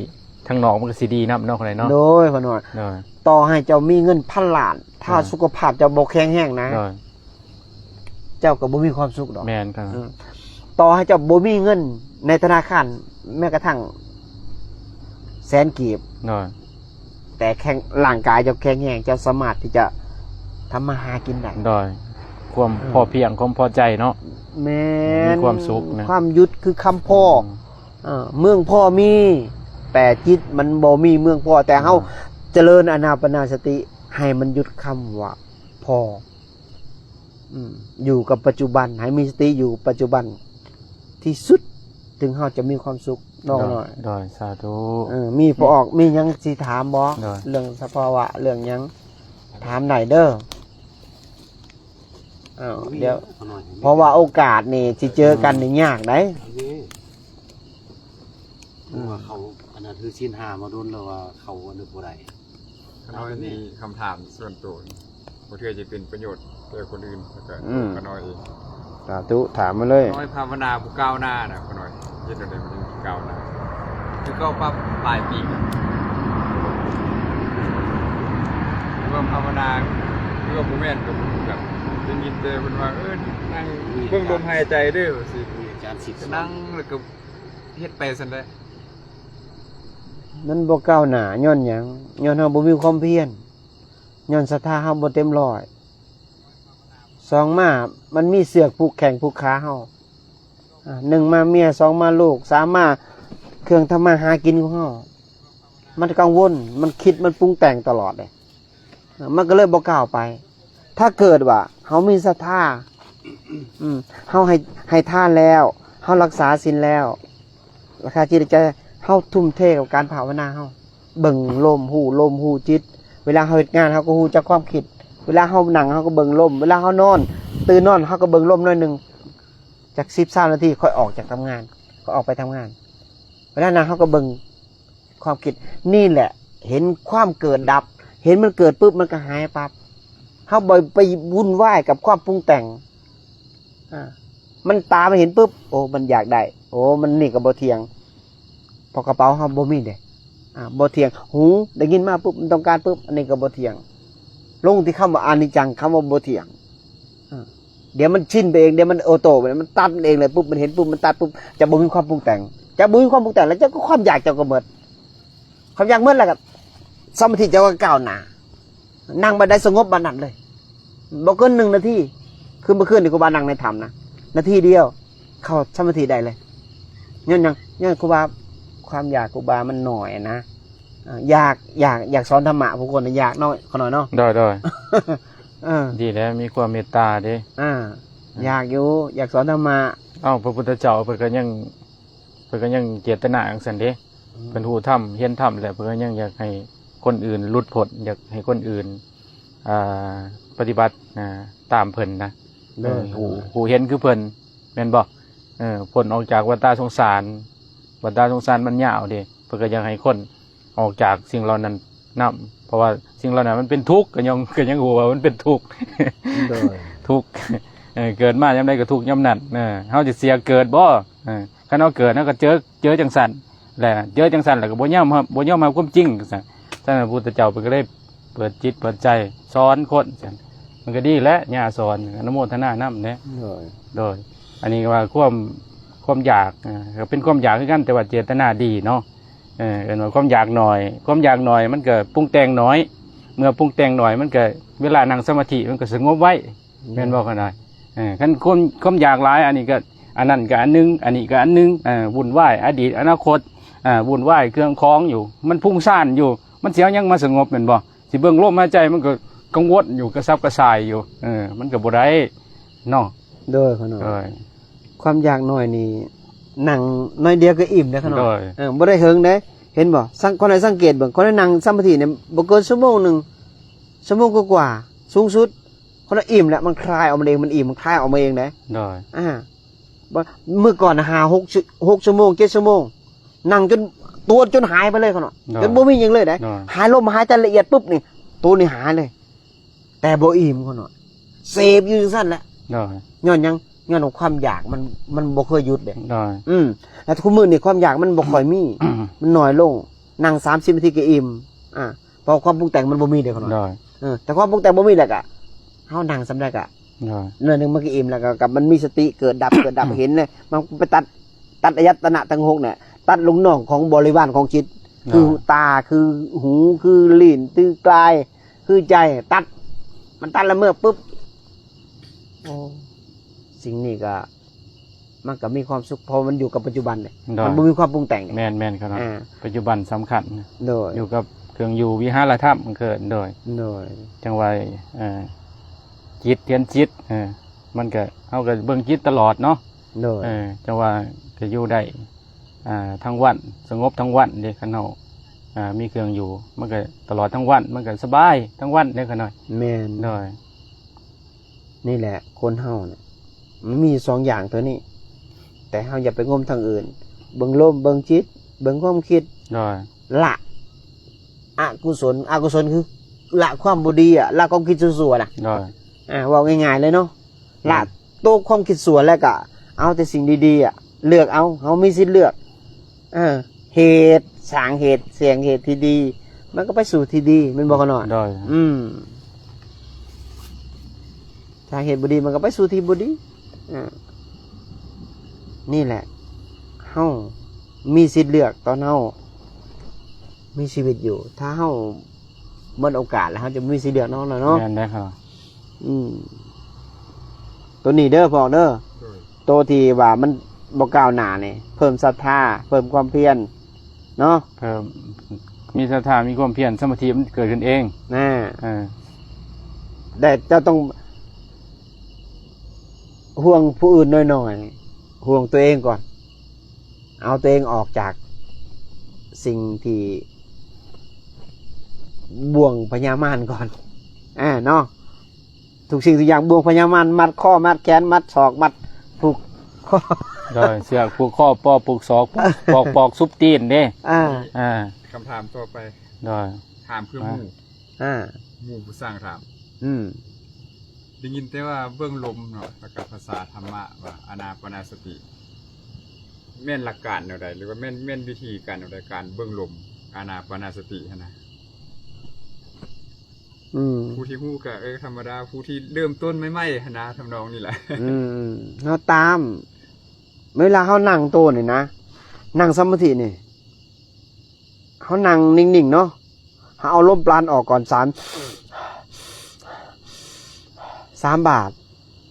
ທາງນອກມັນກໍຊິດີນຳເນາະ ຂ້ານ້ອຍເນາະ. ໂດຍ ຂ້ານ້ອຍ. ໂດຍ. ຕໍ່ໃຫ້ເຈົ້າມີເງິນພັນລ້ານ ຖ້າ ອ່າ ສຸຂະພາບເຈົ້າບໍ່ແຂງແຮງນະ ໂດຍ ເຈົ້າກໍບໍ່ມີຄວາມສຸກດອກ. ແມ່ນຄັບ. ເອີ ຕໍ່ໃຫ້ເຈົ້າບໍ່ມີເງິນໃນທະນາຄານແມ້ກະທັ່ງແສນກີບ ໂດຍ ແຕ່ແຂງ ຮ່າງກາຍເຈົ້າແຂງແຮງ ເຈົ້າສາມາດທີ່ຈະທຳມາຫາກິນໄດ້. ໂດຍ ຄວາມ ເອີ ພໍພຽງ ຄວາມພໍໃຈເນາະ. ແມ່ນ. ມີຄວາມສຸກນະ. ຄວາມຢຸດຄືຄຳພໍ. ອືມ. ເອີ ເມືອງພໍມີ ແຕ່ຈິດມັນບໍ່ມີເມືອງພໍ. ແຕ່ເຮົາ ອືມ ຈະເລີນອານາປານາສະຕິ ໃຫ້ມັນຢຸດຄຳວ່າພໍ. ອືມ ຢູ່ກັບປັດຈຸບັນ ໃຫ້ມີສະຕິຢູ່ປັດຈຸບັນທີ່ສຸດ ເຖິງເຮົາຈະມີຄວາມສຸກເນາະ. ໂດຍ ນ້ອຍ. ໂດຍ ສາທຸ. ເອີ ມີພໍອອກ ມີຫຍັງຊິຖາມບໍ່? ໂດຍ. ເລື່ອງສະພາວະ ເລື່ອງຫຍັງ ຖາມໄດ້ເດີ. ເອົາ ເອີ ດຽວ ເພາະວ່າໂອກາດນີ້ຊິເຈີກັນນີ້ ອືມ ຍາກໄດ໋. ເອີ ອືມ ວ່າເຂົາອັນນັ້ນ ຖືສິນຫ້າມາດົນແລ້ວ ວ່າເຂົາອັນນັ້ນບໍ່ໄດ້. ຂ້ານ້ອຍມີຄຳຖາມສ່ວນໂຕ ບໍ່ເທື່ອຈະເປັນປະໂຫຍດແກ່ຄົນອື່ນ ແລ້ວກໍ ອືມ ຂ້ານ້ອຍເອງ. ສາທຸ ຖາມມາເລີຍ. ຂ້ານ້ອຍພາວະນາບໍ່ກ້າວໜ້ານະ ຂ້ານ້ອຍເຮັດແນວໃດມັນຈຶ່ງຊິກ້າວໜ້າ ຄືເກົ່າປັບຫຼາຍປີແລ້ວ. ຄືວ່າພາວະນາ ຄືວ່າບໍ່ແມ່ນ ກໍບໍ່ຮູ້ກັນ ໄດ້ຍິນແຕ່ເພິ່ນວ່າ ເອີ ນັ່ງເບິ່ງລົມຫາຍໃຈເດີ ວ່າຊີ້ ນັ່ງແລ້ວກໍ ເຮັດໄປຊັ້ນແຫຼະ. ມັນບໍ່ກ້າວໜ້າຍ້ອນຫຍັງ? ຍ້ອນເຮົາບໍ່ມີຄວາມພຽນ, ຍ້ອນສັດທາເຮົາບໍ່ເຕັມຮ້ອຍ. ສອງມາ ມັນມີເຊືອກຜູກແຂ້ງຜູກຂາເຮົາ. ອາ ໜຶ່ງມາເມຍ, ສອງມາລູກ, ສາມມາເຄື່ອງທຳມາຫາກິນຂອງເຮົາ. ມັນກັງວົນ, ມັນຄິດ, ມັນປຸງແຕ່ງຕະຫຼອດເດ້. ມັນກໍເລີຍບໍ່ກ້າວໄປ. ຖ້າເກີດວ່າເຮົາມີສັດທາ ອືມ ເຮົາໃຫ້ ໃຫ້ທານແລ້ວ, ເຮົາລັກສາສິນແລ້ວ, ລັກສາຈິດໃຈ, ເຮົາທຸ່ມເທກັບການພາວະນາເຮົາ, ເບິ່ງລົມ, ຮູ້ລົມ, ຮູ້ຈິດ. ເວລາເຮົາເຮັດງານ, ເຮົາກໍຮູ້ຈັກຄວາມຄິດ. ເວລາເຮົານັ່ງ, ເຮົາກໍເບິ່ງລົມ. ເວລາເຮົານອນ, ຕື່ນນອນ, ເຮົາກໍເບິ່ງລົມໜ້ອຍໜຶ່ງ. ຈັກສິບ ຊາວນາທີ, ຂ້ອຍອອກຈາກທຳງານ, ຂ້ອຍອອກໄປທຳງານ. ເວລານັ້ນເຮົາກໍເບິ່ງ ຄວາມຄິດນີ້ແຫຼະ ເຫັນຄວາມເກີດດັບ, ເຫັນມັນເກີດປຶບ ມັນກໍຫາຍປັບ. ເຮົາບໍ່ໄປວຸ່ນວາຍກັບຄວາມປຸງແຕ່ງ. ອາ ມັນຕາມັນເຫັນປຶບ, ໂອ້ ມັນຢາກໄດ້, ໂອ້ ມັນນີ້ກໍບໍ່ທ່ຽງ, ເພາະກະເປົາເຮົາບໍ່ມີເດ້. ອາ ບໍ່ທ່ຽງ, ຫູໄດ້ຍິນມາປຶບ ມັນຕ້ອງການປຶບ, ອັນນີ້ກໍບໍ່ທ່ຽງ. ລົງທີ່ຄຳວ່າອະນິດຈັງ, ຄຳວ່າບໍ່ທ່ຽງ. ອາ ດຽວມັນຊິນໄປເອງ, ດຽວມັນໂອໂຕ້ໄປ, ມັນຕັດມັນເອງເລີຍ, ປຶບ ມັນເຫັນປຶບ ມັນຕັດປຶບ, ຈະບໍ່ມີຄວາມປຸງແຕ່ງ, ຈະບໍ່ມີຄວາມປຸງແຕ່ງ ແລ້ວເຈົ້າກໍຄວາມຢາກເຈົ້າກໍໝົດ. ຄວາມຢາກໝົດແລ້ວກໍສະມາທິເຈົ້າກໍກ້າວໜ້າ, ນັ່ງບັດໃດສະຫງົບບັດນັ້ນເລີຍ, ບໍ່ເກີນໜຶ່ງນາທີ. ຄືເມື່ອຄືນນີ້ຄູບານັ່ງໃນຖ້ຳນະ, ນາທີດຽວເຂົ້າສະມາທິໄດ້ເລີຍ. ຍ້ອນຫຍັງ? ຍ້ອນຄູບາ ຄວາມຢາກຄູບາມັນໜ້ອຍນະ. ອາ ຢາກ ຢາກ ຢາກສອນທຳມະຜູ້ຄົນນະ, ຢາກເນາະ ຂະນ້ອຍເນາະ. ໂດຍ ໂດຍ. ເອີ ດີແລ້ວ ມີຄວາມເມດຕາເດ້. ອາ ອືມ ຢາກຢູ່ ຢາກສອນທຳມະ. ເອົ້າ ພະພຸດທະເຈົ້າເພິ່ນກໍຍັງ ເພິ່ນກໍຍັງເຈດຕະນາຈັ່ງຊັ້ນເດ້. ອືມ ເພິ່ນຮູ້ທຳ ຮຽນທຳແລ້ວ ເພິ່ນກໍຍັງຢາກໃຫ້ຄົນອື່ນຫຼຸດພົ້ນ, ຢາກໃຫ້ຄົນອື່ນ ອ່າ ປະຕິບັດ ອ່າ ຕາມເພິ່ນນະ. ໂດຍ ເອີ ຮູ້ ຮູ້ເຫັນຄືເພິ່ນ ແມ່ນບໍ່? ເອີ ພົ້ນອອກຈາກວັດຕາສົງສານ, ວັດຕາສົງສານມັນຍາວເດ້, ເພິ່ນກໍຢາກໃຫ້ຄົນ ອອກຈາກສິ່ງເຫຼົ່ານັ້ນນຳ, ເພາະວ່າສິ່ງເຫຼົ່ານັ້ນມັນເປັນທຸກ, ກໍຍັງ ກໍຍັງຮູ້ວ່າມັນເປັນທຸກ. ໂດຍ ທຸກ. ເອີ ເກີດມາຍາມໃດກໍທຸກຍາມນັ້ນ. ເອີ ເຮົາຊິເສຍເກີດບໍ່? ເອີ ຄັນເຮົາເກີດ ເຮົາກໍເຈີ ເຈີຈັ່ງຊັ້ນແຫຼະ, ເຈີຈັ່ງຊັ້ນແລ້ວກໍບໍ່ຍອມຮັບ ບໍ່ຍອມຮັບຄວາມຈິງ. ຊັ້ນ ຊັ້ນພະພຸດທະເຈົ້າເພິ່ນກໍເລີຍເປີດຈິດເປີດໃຈສອນຄົນ. ຊັ້ນ ມັນກໍດີແຫຼະ ຍ່າສອນ, ອະນຸໂມທະນານຳເດ້. ໂດຍ ໂດຍ. ອັນນີ້ກໍວ່າຄວາມ ຄວາມຢາກ ເອີ ກໍເປັນຄວາມຢາກຄືກັນ, ແຕ່ວ່າເຈດຕະນາດີເນາະ. ເອີ ເອີ້ນວ່າຄວາມຢາກໜ້ອຍ, ຄວາມຢາກໜ້ອຍມັນກໍປຸງແຕ່ງໜ້ອຍ, ເມື່ອປຸງແຕ່ງໜ້ອຍມັນກໍ ເວລານັ່ງສະມາທິມັນກໍສະຫງົບໄວ, ແມ່ນບໍ່ຂະນ້ອຍ? ເອີ ຄັນຄວາມ ຄວາມຢາກຫຼາຍ ອັນນີ້ກໍ ອັນນັ້ນກໍອັນໜຶ່ງ, ອັນນີ້ກໍອັນໜຶ່ງ, ເອີ ວຸ່ນວາຍອະດີດອະນາຄົດ, ເອີ ວຸ່ນວາຍເຄື່ອງຂອງຢູ່, ມັນຟຸ້ງຊານຢູ່, ມັນຊິເອົາຫຍັງມາສະຫງົບ ແມ່ນບໍ່? ຊິເບິ່ງລົມຫາຍໃຈ ມັນກໍກັງວົນຢູ່ ກະສັບກະສ່າຍຢູ່, ເອີ ມັນກໍບໍ່ໄດ້ເນາະ. ໂດຍ ຂະນ້ອຍ. ໂດຍ. ຄວາມຢາກໜ້ອຍນີ້ ນັ່ງໜ້ອຍດຽວກໍອີ່ມເດ້ ຂະນ້ອຍ. ໂດຍ. ເອີ ບໍ່ໄດ້ເຫິງເດ້ ເຫັນບໍ່? ສັງ ຂະນ້ອຍສັງເກດເບິ່ງ, ຂະນ້ອຍນັ່ງສະມາທິນີ້ບໍ່ເກີນຊົ່ວໂມງໜຶ່ງ, ຊົ່ວໂມງກວ່າໆ ສູງສຸດ, ຂະນ້ອຍອີ່ມແລ້ວ, ມັນຄາຍອອກມາເອງ, ມັນອີ່ມ ມັນຄາຍອອກມາເອງເດ້. ໂດຍ. ອ່າ ບໍ່ ມື້ກ່ອນຫ້າ ຫົກ ຫົກຊົ່ວໂມງ ເຈັດຊົ່ວໂມງ ນັ່ງຈົນຕົວະຈົນຫາຍໄປເລີຍຂະນ້ອຍ. ໂດຍ. ຈົນບໍ່ມີຫຍັງເລີຍເດ້. ໂດຍ. ຫາຍລົມຫາຍໃຈລະອຽດປຶບນີ້ ໂຕນີ້ຫາຍເລີຍ. ແຕ່ບໍ່ອີ່ມຂະນ້ອຍ, ເສບຢູ່ຈັ່ງຊັ້ນແຫຼະ. ໂດຍ ຍ້ອນຫຍັງ? ຍ້ອນວ່າຄວາມຢາກມັນ ມັນບໍ່ເຄີຍຢຸດເດ້ ໂດຍ ອືມ ແລ້ວທຸກມື້ນີ້ຄວາມຢາກມັນບໍ່ຄ່ອຍມີ ມັນໜ້ອຍລົງ ນັ່ງສາມສິບນາທີກໍອີ່ມ ອ່າ ເພາະຄວາມປຸງແຕ່ງມັນບໍ່ມີເດ້ ໂດຍ ເອີ ແຕ່ຄວາມປຸງແຕ່ງບໍ່ມີແລ້ວກະ ເຮົານັ່ງສ່ຳໃດກະ ໂດຍ ໜ້ອຍໜຶ່ງມັນກໍອີ່ມ ແລ້ວກໍ ກໍມັນມີສະຕິເກີດດັບ ເກີດດັບ ເຫັນເລີຍ ມັນໄປຕັດ ຕັດອາຍະຕະນະທັງຫົກນີ້ ຕັດລູກນ້ອງຂອງບໍລິວານຂອງຈິດ ໂດຍ ຄືຕາ ຄືຫູ ຄືລີ້ນ ຄືກາຍ ຄືໃຈ ຕັດ ມັນຕັດລະເມີດປຶບ ໂອ້ ສິ່ງນີ້ກໍ ມັນກໍມີຄວາມສຸກ ເພາະມັນຢູ່ກັບປັດຈຸບັນເດ້ ໂດຍ ມັນບໍ່ມີຄວາມປຸງແຕ່ງເດ້ ແມ່ນໆ ຄັບເນາະ ອ່າ ປັດຈຸບັນສຳຄັນ ໂດຍ ຢູ່ກັບເຄື່ອງຢູ່ ວິຫາລະທຳ ເອີ້ນ ໂດຍ ໂດຍ ຈັ່ງວ່າ ເອີ ຈິດ ຮຽນຈິດ ເອີ ມັນກໍ ເຮົາກໍເບິ່ງຈິດຕະຫຼອດເນາະ ໂດຍ ເອີ ຈັ່ງວ່າກໍຢູ່ໄດ້ ອ່າ ທັງວັນ ສະຫງົບທັງວັນເດ້ ຄັນເຮົາ ອ່າ ມີເຄື່ອງຢູ່ ມັນກໍຕະຫຼອດທັງວັນ ມັນກໍສະບາຍທັງວັນເດ້ ຂະນ້ອຍ ແມ່ນ ໂດຍ ນີ້ແຫຼະ ຄົນເຮົານະ ມັນມີສອງຢ່າງເທົ່ານີ້ ແຕ່ເຮົາຢ່າໄປງົມທາງອື່ນ ເບິ່ງລົມ ເບິ່ງຈິດ ເບິ່ງຄວາມຄິດ ໂດຍ ລະອະກຸສົນ ອະກຸສົນຄືລະຄວາມບໍ່ດີອະ ລະຄວາມຄິດຊົ່ວໆນະ ໂດຍ ອ່າ ເວົ້າງ່າຍໆເລີຍເນາະ ລະ ອືມ ໂຕະຄວາມຄິດຊົ່ວ ແລ້ວກະເອົາແຕ່ສິ່ງດີໆອະ ເລືອກເອົາ ເຮົາມີສິດເລືອກ ເອີ ເຫດ ສ້າງເຫດ ສ້າງເຫດທີ່ດີ ມັນກໍໄປສູ່ທີ່ດີ ແມ່ນບໍ່ຂະນ້ອຍ? ໂດຍ ອືມ ຖ້າເຫດບໍ່ດີ ມັນກໍໄປສູ່ທີ່ບໍ່ດີ ອ່າ ນີ້ແຫຼະ ເຮົາມີສິດເລືອກຕອນເຮົາມີຊີວິດຢູ່ ຖ້າເຮົາ ໝົດໂອກາດແລ້ວ ເຮົາຈະບໍ່ມີສິດເລືອກເນາະ ເນາະ ແມ່ນເດ້ ອືມ ໂຕນີ້ເດີພໍ່ເດີ ໂດຍ ໂຕທີ່ວ່າມັນບໍ່ກ້າວໜ້ານີ້ ເພີ່ມສັດທາ ເພີ່ມຄວາມພຽນເນາະ ເພີ່ມ ມີສັດທາ ມີຄວາມພຽນ ສະມາທິມັນເກີດຂຶ້ນເອງ ນະ ເອີ ແຕ່ເຈົ້າຕ້ອງຫ່ວງຜູ້ອື່ນໜ້ອຍໆ ຫ່ວງຕົວເອງກ່ອນ ເອົາຕົວເອງອອກຈາກສິ່ງທີ່ບ່ວງພະຍາມານກ່ອນ ອ່າ ເນາະ ທຸກສິ່ງທຸກຢ່າງ ບ່ວງພະຍາມານ ມັດຄໍ ມັດແຂນ ມັດສອກ ມັດຜູກຄໍ ໂດຍ ເຊືອກຜູກຄໍ ປໍຜູກສອກ ປອກ ປອກ ປອກຊຸບຕີນເດ້ ອ່າ ອ່າ ຄຳຖາມຕໍ່ໄປ ໂດຍ ຖາມຄືໝູ່ ອ່າ ໝູ່ຜູ້ສ້າງຖາມ ອືມ ໄດ້ຍິນແຕ່ວ່າເບິ່ງລົມເນາະ ແລ້ວກໍພາສາທຳມະວ່າອານາປານາສະຕິ ແມ່ນຫຼັກການແນວໃດ ຫຼືວ່າແມ່ນ ແມ່ນວິທີການແນວໃດ ການເບິ່ງລົມ ອານາປານາສະຕິຫັ້ນນະ? ອືມ ຜູ້ທີ່ຮູ້ກໍ ເອີ ທຳມະດາ ຜູ້ທີ່ເລີ່ມຕົ້ນໃໝ່ໆຫັ້ນນະ ທຳນອງນີ້ແຫຼະ ອືມ ເຮົາຕາມ ເວລາເຮົານັ່ງໂຕນີ້ນະ ນັ່ງສະມາທິນີ້ ເຮົານັ່ງນິ່ງໆເນາະ ເຮົາເອົາລົມປານອອກກ່ອນ ສາມ ສາມບາດ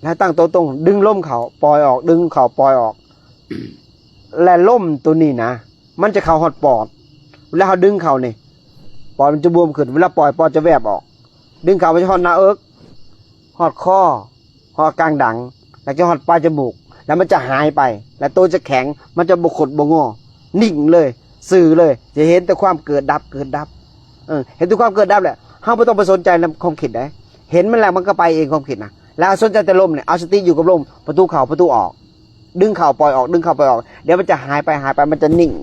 ແລ້ວຕັ້ງໂຕຕົງ ດຶງລົມເຂົ້າ ປ່ອຍອອກ ດຶງເຂົ້າ ປ່ອຍອອກ ແລະ ລົມໂຕນີ້ນະ ມັນຈະເຂົ້າຮອດປອດ ເວລາເຮົາດຶງເຂົ້ານີ້ ປອດມັນຈະບວມຂຶ້ນ ເວລາປ່ອຍ ປອດຈະແວບອອກ ດຶງເຂົ້າ ມັນຈະຮອດໜ້າເອິກ ຮອດຄໍ ຮອດກາງດັງ ແລ້ວຈະຮອດປາຍຈະມູກ ແລ້ວມັນຈະຫາຍໄປ ແລ້ວໂຕຈະແຂງ ມັນຈະບໍ່ຄົດບໍ່ງໍ ນິ່ງເລີຍ ຊື່ເລີຍ ຈະເຫັນແຕ່ຄວາມເກີດດັບ ເກີດດັບ ເອີ ເຫັນແຕ່ຄວາມເກີດດັບແຫຼະ ເຮົາບໍ່ຕ້ອງໄປສົນໃຈນຳຄວາມຄິດໃດ ເຫັນມັນແລ້ວມັນກໍໄປເອງຄວາມຄິດນະ ແລ້ວເອົາສົນໃຈແຕ່ລົມນີ້ ເອົາສະຕິຢູ່ກັບລົມ ປະຕູເຂົ້າປະຕູອອກ ດຶງເຂົ້າປ່ອຍອອກ ດຶງເຂົ້າປ່ອຍອອກ ດຽວມັນຈະຫາຍໄປ ຫາຍໄປ ມັນຈະນິ່ງ ລະ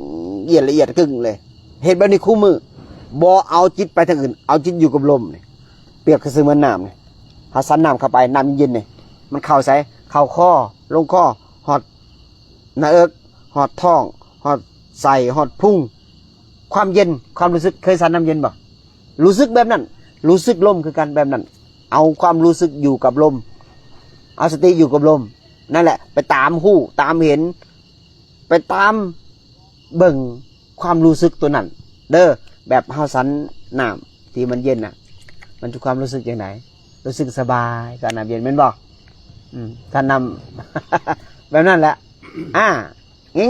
ອຽດ ລະອຽດກຶ້ງເລີຍ ເຮັດແບບນີ້ຄູ່ມື້ ບໍ່ເອົາຈິດໄປທາງອື່ນ ເອົາຈິດຢູ່ກັບລົມນີ້ ປຽບຄືເໝືອນນ້ຳນີ້ ເຮົາສັນນ້ຳເຂົ້າໄປ ນ້ຳເຢັນໆນີ້ ມັນເຂົ້າໃສ? ເຂົ້າຄໍ ລົງຄໍ ຮອດໜ້າເອິກ ຮອດທ້ອງ ຮອດໄສ້ ຮອດພຸງ ຄວາມເຢັນ ຄວາມຮູ້ສຶກ ເຄີຍສັນນ້ຳເຢັນບໍ່? ຮູ້ສຶກແບບນັ້ນ ຮູ້ສຶກລົມຄືກັນແບບນັ້ນ ເອົາຄວາມຮູ້ສຶກຢູ່ກັບລົມ ເອົາສະຕິຢູ່ກັບລົມ ນັ້ນແຫຼະ ໄປຕາມຮູ້ ຕາມເຫັນ ໄປຕາມເບິ່ງຄວາມຮູ້ສຶກຕົວນັ້ນເດີ ແບບເຮົາສັນນ້ຳທີ່ມັນເຢັນນະ ມັນຈະຄວາມຮູ້ສຶກຈັ່ງໃດ? ຮູ້ສຶກສະບາຍກັບນ້ຳເຢັນແມ່ນບໍ່? ອືມ ຖ້ານ້ຳ ແບບນັ້ນແຫຼະ ອ່າ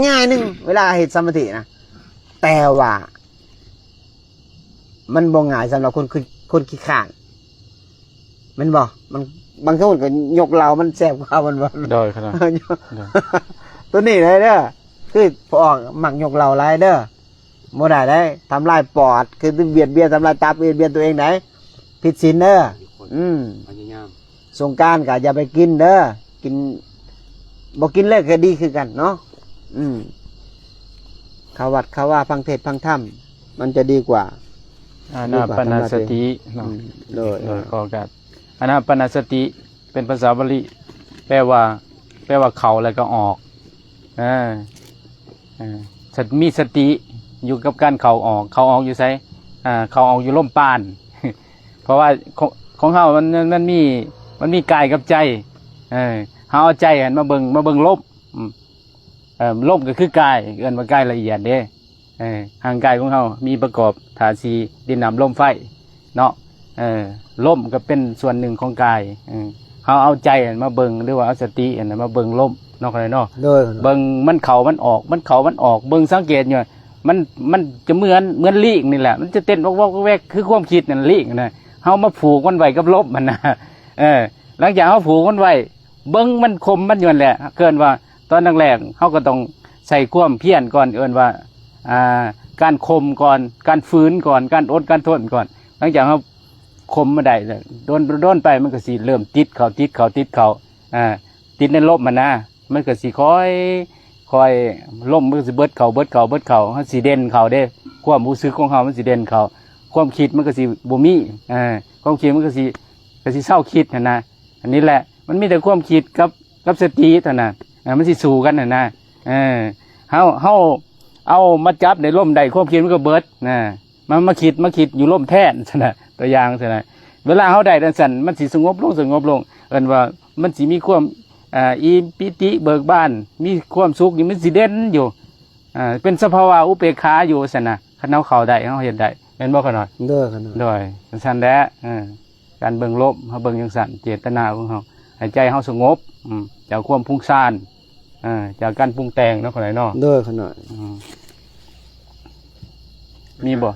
ງ່າຍໆໜຶ່ງ ເວລາເຮັດສະມາທິນະ ແຕ່ວ່າ ມັນບໍ່ງ່າຍສຳລັບຄົນ ຄົນ ຄົນຂີ້ຄ້ານ ແມ່ນບໍ່? ມັນ ບາງຄົນກໍຍົກເຫຼົ້າມັນແຊບກວ່າ ແມ່ນບໍ່? ໂດຍ ໂດຍ ຕົວນີ້ໄດ້ເດີ ຄືພວກອອກມັກຍົກເຫຼົ້າຫຼາຍເດີ ບໍ່ໄດ້ໄດ໋ ທຳລາຍປອດ ຄືບຽດບຽນ ທຳລາຍຕັບ ບຽດບຽນຕົວເອງໄດ໋ ຜິດສິນເດີ ອືມ ພະຍາຍາມ ສົງການກໍຢ່າໄປກິນເດີ ກິນ ບໍ່ກິນເລີຍກໍດີຄືກັນເນາະ ອືມ ເຂົ້າວັດເຂົ້າວາ ຟັງເທດຟັງທຳ ມັນຈະດີກວ່າ ອານາປານາສະຕິເນາະ ອືມ ໂດຍ ໂດຍ ຂໍການ ອານາປານາສະຕິ ເປັນພາສາບາລີ ແປວ່າ ແປວ່າເຂົ້າແລ້ວກໍອອກ. ເອີ ເອີ ສະ ມີສະຕິຢູ່ກັບການເຂົ້າອອກ. ເຂົ້າອອກຢູ່ໃສ? ເຂົ້າອອກຢູ່ລົມປານ ເພາະວ່າຂອງ ຂອງເຮົາມັນ ມັນມີ ມັນມີກາຍກັບໃຈ. ເອີ ເຮົາເອົາໃຈຫັ້ນມາເບິ່ງ ມາເບິ່ງລົມ. ເອີ ລົມກໍຄືກາຍ ເອີ້ນວ່າກາຍລະອຽດເດ້. ເອີ ຮ່າງກາຍຂອງເຮົາມີປະກອບທາດສີ່ ດິນ ນ້ຳ ລົມ ໄຟເນາະ. ເອີ ລົມກໍເປັນສ່ວນໜຶ່ງຂອງກາຍ. ເອີ ເຮົາເອົາໃຈມາເບິ່ງ ຫຼືວ່າເອົາສະຕິອັນນັ້ນມາເບິ່ງລົມເນາະ ເນາະ. ໂດຍ ເບິ່ງມັນເຂົ້າມັນອອກ ມັນເຂົ້າມັນອອກ. ເບິ່ງສັງເກດຢູ່ ມັນ ມັນຈະເໝືອນ ເໝືອນລີກນີ້ແຫຼະ ມັນຈະເຕັ້ນວອກໆແວກໆ ຄືຄວາມຄິດນັ້ນ ລີກນະ. ເຮົາມາຜູກມັນໄວ້ກັບລົມຫັ້ນນະ. ເອີ ຫຼັງຈາກເຮົາຜູກມັນໄວ້ ເບິ່ງມັນຄົມມັນຢູ່ຫັ້ນແຫຼະ. ເອີ້ນວ່າຕອນແລກໆ ເຮົາກໍຕ້ອງໃຊ້ຄວາມພຽນກ່ອນ ເອີ້ນວ່າ ອ່າ ການຂົ່ມກ່ອນ ການຝືນກ່ອນ ການອົດການທົນກ່ອນ. ຫຼັງຈາກເຮົາຂົ່ມມາໄດ້ ດົນ ດົນໄປ ມັນກໍຊິເລີ່ມຕິດເຂົ້າ ຕິດເຂົ້າ ຕິດເຂົ້າ ອ່າ ຕິດໃນລົມຫັ້ນນະ. ມັນກໍຊິຄ່ອຍ ຄ່ອຍ ລົມມັນກໍຊິເບິດເຂົ້າ ເບິດເຂົ້າ ເບິດເຂົ້າ ເຮົາຊິເດັ່ນເຂົ້າເດ້. ຄວາມຮູ້ສຶກຂອງເຮົາມັນຊິເດັ່ນເຂົ້າ ຄວາມຄິດມັນກໍຊິບໍ່ມີ. ອ່າ ຄວາມຄິດມັນກໍຊິ ກໍຊິເຊົາຄິດຫັ້ນນະ. ອັນນີ້ແຫຼະ ມັນມີແຕ່ຄວາມຄິດກັບ ກັບສະຕິເທົ່ານັ້ນ ເອີ ມັນຊິສູ້ກັນຫັ້ນນະ. ເອີ ເຮົາ ເຮົາເອົາມາຈັບໃນລົມໄດ້ ຄວາມຄິດມັນກໍເບິດນະ. ມາ ມາຄິດ ມາຄິດຢູ່ລົມແທນຊັ້ນນະ ຕົວຢ່າງຊັ້ນນະ. ເວລາເຮົາໄດ້ຈັ່ງຊັ້ນ ມັນຊິສະຫງົບລົງ ສະຫງົບລົງ ເອີ້ນວ່າມັນຊິມີຄວາມ ອ່າ ອີ່ປີຕິເບີກບານ ມີຄວາມສຸກຢູ່ ມັນຊິເດັ່ນຢູ່ ອ່າ ເປັນສະພາວະອຸເບກຂາຢູ່ຊັ້ນນະ. ຄັນເຮົາເຂົ້າໄດ້ ເຮົາເຮັດໄດ້ ແມ່ນບໍ່ຂະນ້ອຍ? ໂດຍ ຂະນ້ອຍ ໂດຍ ຈັ່ງຊັ້ນແຫຼະ. ເອີ ການເບິ່ງລົມ ເຮົາເບິ່ງຈັ່ງຊັ້ນ ເຈດຕະນາຂອງເຮົາ ໃຫ້ໃຈເຮົາສະຫງົບ ອືມ ຈາກຄວາມຟຸ້ງຊານ ເອີ ຈາກການປຸງແຕ່ງເນາະ ຂະນ້ອຍເນາະ. ໂດຍ ຂະນ້ອຍ ອືມ ມີບໍ່?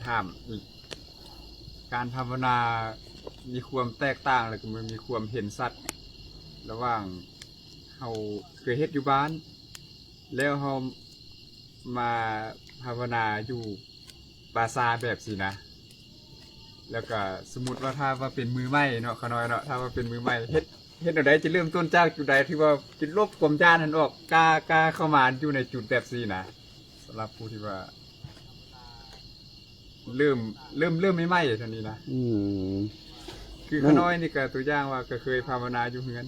ຖາມອີກ ການພາວະນາມີຄວາມແຕກຕ່າງ ແລ້ວກໍມັນມີຄວາມເຫັນຊັດ ລະຫວ່າງເຮົາເຄີຍເຮັດຢູ່ບ້ານ ແລ້ວເຮົາມາພາວະນາຢູ່ປ່າຊ້າແບບຊີ້ນະ. ແລ້ວກະສົມມຸດວ່າຖ້າວ່າເປັນມືໃໝ່ເນາະ ຂະນ້ອຍເນາະ ຖ້າວ່າເປັນມືໃໝ່ ເຮັດ ເຮັດແນວໃດ ຈະເລີ່ມຕົ້ນຈາກຈຸດໃດ ຖືວ່າຈະລົບຄວາມຢ້ານຫັ້ນອອກ ກ້າ ກ້າເຂົ້າມາຢູ່ໃນຈຸດແບບຊີ້ນະ ສຳລັບຜູ້ທີ່ວ່າ ເລີ່ມ ເລີ່ມ ເລີ່ມໃໝ່ໆເທົ່ານີ້ນະ. ອືມ ຄື ມັນ ຂະນ້ອຍນີ້ກະຕົວຢ່າງວ່າກະເຄີຍພາວະນາຢູ່ເຮືອນ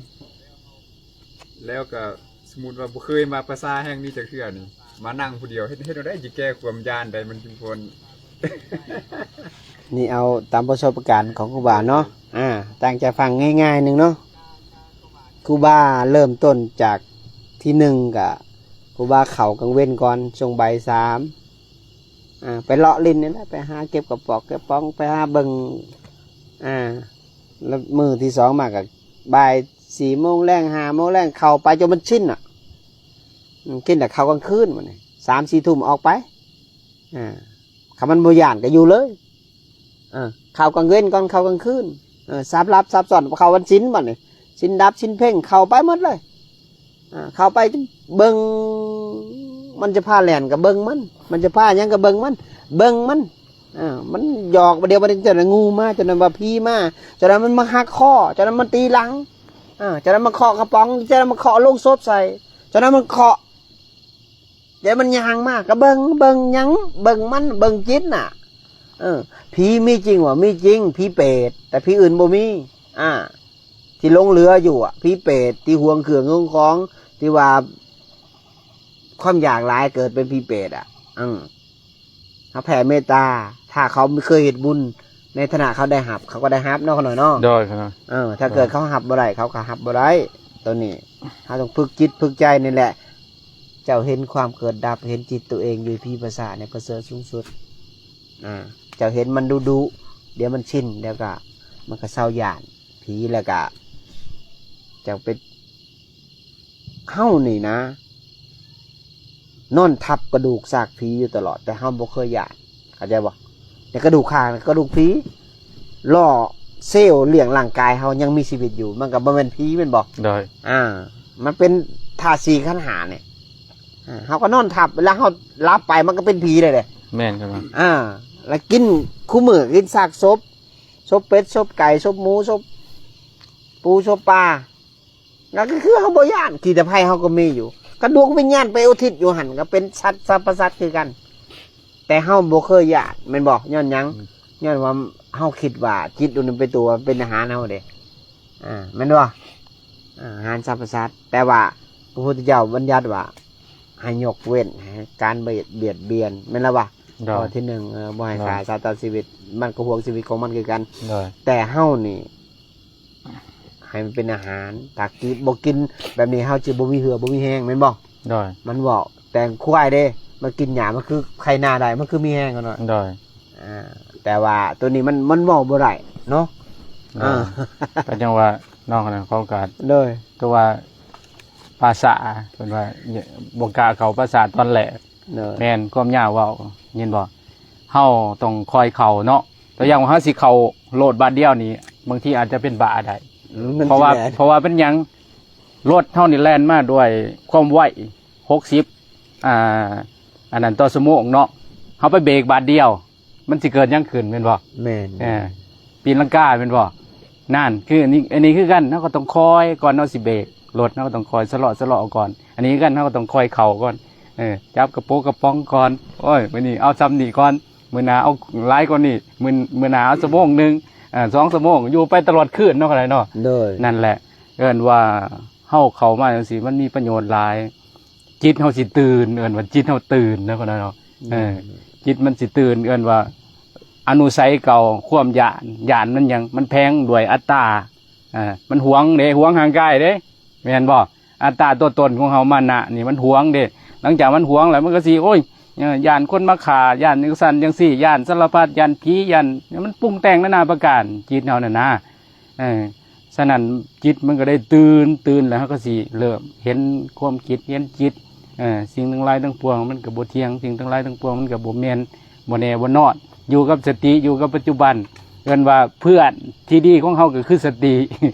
ແລ້ວກະສົມມຸດວ່າບໍ່ເຄີຍມາປ່າຊ້າແຫ່ງນີ້ຈັກເທື່ອນີ້ ມານັ່ງຜູ້ດຽວ ເຮັດ ເຮັດແນວໃດຊິແກ້ຄວາມຢ້ານໃດ ມັນຈຶ່ງພົ້ນ? ນີ້ເອົາຕາມປະສົບການຂອງຄູບາເນາະ. ອ່າ ຕັ້ງໃຈຟັງງ່າຍໆໜຶ່ງເນາະ. ຄູບາເລີ່ມຕົ້ນຈາກທີໜຶ່ງກະ ຄູບາເຂົ້າກາງເວັນກ່ອນ ຊ່ວງບ່າຍສາມ ອ່າ ໄປເລາະຫຼິ້ນນີ້ແຫຼະ ໄປຫາເກັບກະປອກກະປອງ ໄປຫາເບິ່ງ ອ່າ ແລ້ວມື້ທີສອງມາກໍບ່າຍສີ່ໂມງແລງ ຫ້າໂມງແລງ ເຂົ້າໄປຈົນມັນຊິນນະ. ອືມ ກິນແລ້ວເຂົ້າກາງຄືນ ບາດນີ້ສາມສີ່ທຸ່ມອອກໄປ. ອ່າ ຄັນມັນບໍ່ຢ້ານກໍຢູ່ເລີຍ. ເອີ ເຂົ້າກາງເວັນກ່ອນ ເຂົ້າກາງຄືນ. ເອີ ສັບຫຼັບສັບຊ້ອນ ເຂົ້າວັນສິນ ບາດນີ້ສິນດັບສິນເພັງ ເຂົ້າໄປໝົດເລີຍ. ອ່າ ເຂົ້າໄປເບິ່ງ ມັນຈະພາແລ່ນກໍເບິ່ງມັນ ມັນຈະພາຫຍັງກໍເບິ່ງມັນ ເບິ່ງມັນ. ອ່າ ມັນຢອກ ບາດດຽວ ບາດນີ້ ຈັ່ງນັ້ນງູມາ ຈັ່ງນັ້ນວ່າຜີມາ ຈັ່ງນັ້ນມັນມາຫັກຄໍ ຈັ່ງນັ້ນມັນຕີຫຼັງ ອ່າ ຈັ່ງນັ້ນມັນເຄາະກະປ໋ອງ ຈັ່ງນັ້ນມັນເຄາະໂລງສົບໃສ່ ຈັ່ງນັ້ນມັນເຄາະ ແຕ່ມັນຍ່າງມາກໍເບິ່ງ ເບິ່ງຫຍັງ ເບິ່ງມັນ ເບິ່ງຈິດນະ. ເອີ ຜີມີຈິງບໍ່? ມີຈິງ ຜີເປດ ແຕ່ຜີອື່ນບໍ່ມີ. ອ່າ ທີ່ຫຼົງເຫຼືອຢູ່ອະ ຜີເປດ ທີ່ຫວງເຄື່ອງຫວງຂອງ ທີ່ວ່າຄວາມຢາກຫຼາຍເກີດເປັນຜີເປດອະ. ເອີ ເຮົາແຜ່ເມດຕາ ຖ້າເຂົາເຄີຍເຮັດບຸນ ໃນຖານະເຂົາໄດ້ຮັບ ເຂົາກໍໄດ້ຮັບເນາະ ຂະນ້ອຍເນາະ. ໂດຍ ຂະນ້ອຍ. ເອີ ຖ້າເກີດເຂົາຮັບບໍ່ໄດ້ ເຂົາກໍຮັບບໍ່ໄດ້. ໂຕນີ້ເຮົາຕ້ອງຝຶກຈິດຝຶກໃຈນີ້ແຫຼະ. ເຈົ້າເຫັນຄວາມເກີດດັບ ເຫັນຈິດໂຕເອງຢູ່ທີ່ພາສານີ້ປະເສີດສູງສຸດ. ອ່າ ເຈົ້າເຫັນມັນດຸໆ ດຽວມັນຊິນ ດຽວກະ ມັນກະເຊົາຢ້ານຜີ ແລ້ວກະ ເຈົ້າໄປ ເຮົານີ້ນະ ນອນທັບກະດູກຊາກຜີຢູ່ຕະຫຼອດ ແຕ່ເຮົາບໍ່ເຄີຍຢ້ານ ເຂົ້າໃຈບໍ່? ແຕ່ກະດູກຂ້າງ ກະດູກຜີ ລໍ້ເຊວລ້ຽງຮ່າງກາຍເຮົາຍັງມີຊີວິດຢູ່ ມັນກໍບໍ່ແມ່ນຜີແມ່ນບໍ່? ໂດຍ ອ່າ ມັນເປັນທາດສີ່ຂັນຫ້ານີ້. ອ່າ ເຮົາກໍນອນທັບ ເວລາເຮົາຫຼັບໄປມັນກໍເປັນຜີເລີຍເດ້. ແມ່ນຄັບ. ອ່າ ແລ້ວກິນ ຄູ່ມື້ກິນຊາກສົບ ສົບເປັດ ສົບໄກ່ ສົບໝູ ສົບປູ ສົບປາ ກໍຄືເຮົາບໍ່ຢ້ານ ຂີ້ຕະໄພເຮົາກໍມີຢູ່ ກະດວງວິນຍານໄປອຸທິດຢູ່ຫັ້ນ ກໍເປັນສັດສັບພະສັດຄືກັນ ແຕ່ເຮົາບໍ່ເຄີຍຢ້ານແມ່ນບໍ່? ຍ້ອນຫຍັງ? ອືມ ຍ້ອນວ່າເຮົາຄິດວ່າຈິດໂຕນີ້ເປັນຕົວເປັນອາຫານເຮົາເດ້ ອ່າ ແມ່ນບໍ່? ອາຫານສັດປະສາດ ແຕ່ວ່າພະພຸດທະເຈົ້າບັນຍັດວ່າໃຫ້ຍົກເວັ້ນໃຫ້ການບຽດ ບຽດບຽນ ແມ່ນລະວະ? ໂດຍ ຂໍ້ທີໜຶ່ງ ເອີ ບໍ່ໃຫ້ ໂດຍ ຂ້າສັດຕັດຊີວິດ ມັນກໍຫວງຊີວິດຂອງມັນຄືກັນ ໂດຍ ແຕ່ເຮົານີ້ໃຫ້ມັນເປັນອາຫານ ຖ້າກິນ ບໍ່ກິນແບບນີ້ ເຮົາຈະບໍ່ມີເຫື່ອບໍ່ມີແຮງ ແມ່ນບໍ່? ໂດຍ ມັນເວົ້າ ແຕ່ງຄວາຍເດ້ ມັນກິນຫຍ້າ ມັນຄືໄຖນາໄດ້ ມັນຄືມີແຮງ ເນາະ ໂດຍ ອາ ແຕ່ວ່າໂຕນີ້ມັນ ມັນເວົ້າບໍ່ໄດ້ເນາະ ໂດຍ ເອີ ກໍຈັ່ງວ່າເນາະ ເຂົາກໍ ໂດຍ ຄືວ່າພາສາ ເພິ່ນວ່າບໍ່ກ້າເຂົ້າພາສາຕອນແລກ ໂດຍ ແມ່ນຄວາມຍາວເວົ້າ ຍິນບໍ່? ເຮົາຕ້ອງຄ່ອຍເຂົ້າເນາະ ຕົວຢ່າງວ່າເຮົາຊິເຂົ້າໂລດບາດດຽວນີ້ ບາງທີອາດຈະເປັນບ້າໄດ້ ອືມ ເພາະວ່າ ມັນຊິແລ່ນ ເພາະວ່າເປັນຫຍັງ? ລົດເຮົານີ້ແລ່ນມາດ້ວຍຄວາມໄວ ຫົກສິບ ອ່າ ອັນນັ້ນຕໍ່ຊົ່ວໂມງເນາະ ເຮົາໄປເບກບາດດຽວ ມັນຊິເກີດຫຍັງຂຶ້ນແມ່ນບໍ່? ແມ່ນ ເອີ ຕີນລັງກາແມ່ນບໍ່? ນັ້ນ ຄືອັນນີ້ ອັນນີ້ຄືກັນ ເຮົາກໍຕ້ອງຄ່ອຍ ກ່ອນເຮົາຊິເບກລົດ ເຮົາກໍຕ້ອງຄ່ອຍຊະເລາະ ຊະເລາະເອົາກ່ອນ ອັນນີ້ຄືກັນ ເຮົາກໍຕ້ອງຄ່ອຍເຂົ້າກ່ອນ ເອີ ຈັບກະໂປງກະປ໋ອງກ່ອນ ໂອ້ຍ ມື້ນີ້ເອົາຊ່ຳນີ້ກ່ອນ ມື້ໜ້າເອົາຫຼາຍກວ່ານີ້ ມື້ ມື້ໜ້າເອົາຊົ່ວໂມງໜຶ່ງ ເອີ ສອງຊົ່ວໂມງ ຢູ່ໄປຕະຫຼອດຄືນເນາະ ກໍໄດ້ເນາະ ໂດຍ ນັ້ນແຫຼະ ເອີ້ນວ່າເຮົາເຂົ້າມາຈັ່ງຊີ້ ມັນມີປະໂຫຍດຫຼາຍ ຈິດເຮົາຊິຕື່ນ ເອີ້ນວ່າຈິດເຮົາຕື່ນນະ ເນາະ ອືມ ເອີ ຈິດມັນຊິຕື່ນ ເອີ້ນວ່າອະນຸໄສເກົ່າ ຄວາມຢ້ານ ຢ້ານມັນຫຍັງ? ມັນແຝງດ້ວຍອັດຕາ ເອີ ມັນຫວງເດ້ ຫວງຮ່າງກາຍເດ້ ແມ່ນບໍ່? ອັດຕາຕົວຕົນຂອງເຮົາ ມານະນີ້ມັນຫວງເດ້ ຫຼັງຈາກມັນຫວງແລ້ວ ມັນກໍຊິ ໂອ້ຍ ເອີ ຢ້ານຄົນມາຂ້າ ຢ້ານຈັ່ງຊັ້ນຈັ່ງຊີ້ ຢ້ານສາລະພັດ ຢ້ານຜີ ຢ້ານ ມັນປຸງແຕ່ງນານາປະການ ຈິດເຮົານັ້ນນະ ເອີ ສະນັ້ນ ຈິດມັນກໍໄດ້ຕື່ນ ຕື່ນແລ້ວເຮົາກໍຊິເລີ່ມເຫັນຄວາມຄິດ ເຫັນຈິດ ເອີ ສິ່ງທັງຫຼາຍທັງປວງມັນກໍບໍ່ທ່ຽງ ສິ່ງທັງຫຼາຍທັງປວງມັນກໍບໍ່ແມ່ນ ບໍ່ແນ່ບໍ່ນອນ ຢູ່ກັບສະຕິ ຢູ່ກັບປັດຈຸບັນ ເອີ້ນວ່າເພື່ອນທີ່ດີຂອງເຮົາກໍຄືສະຕິ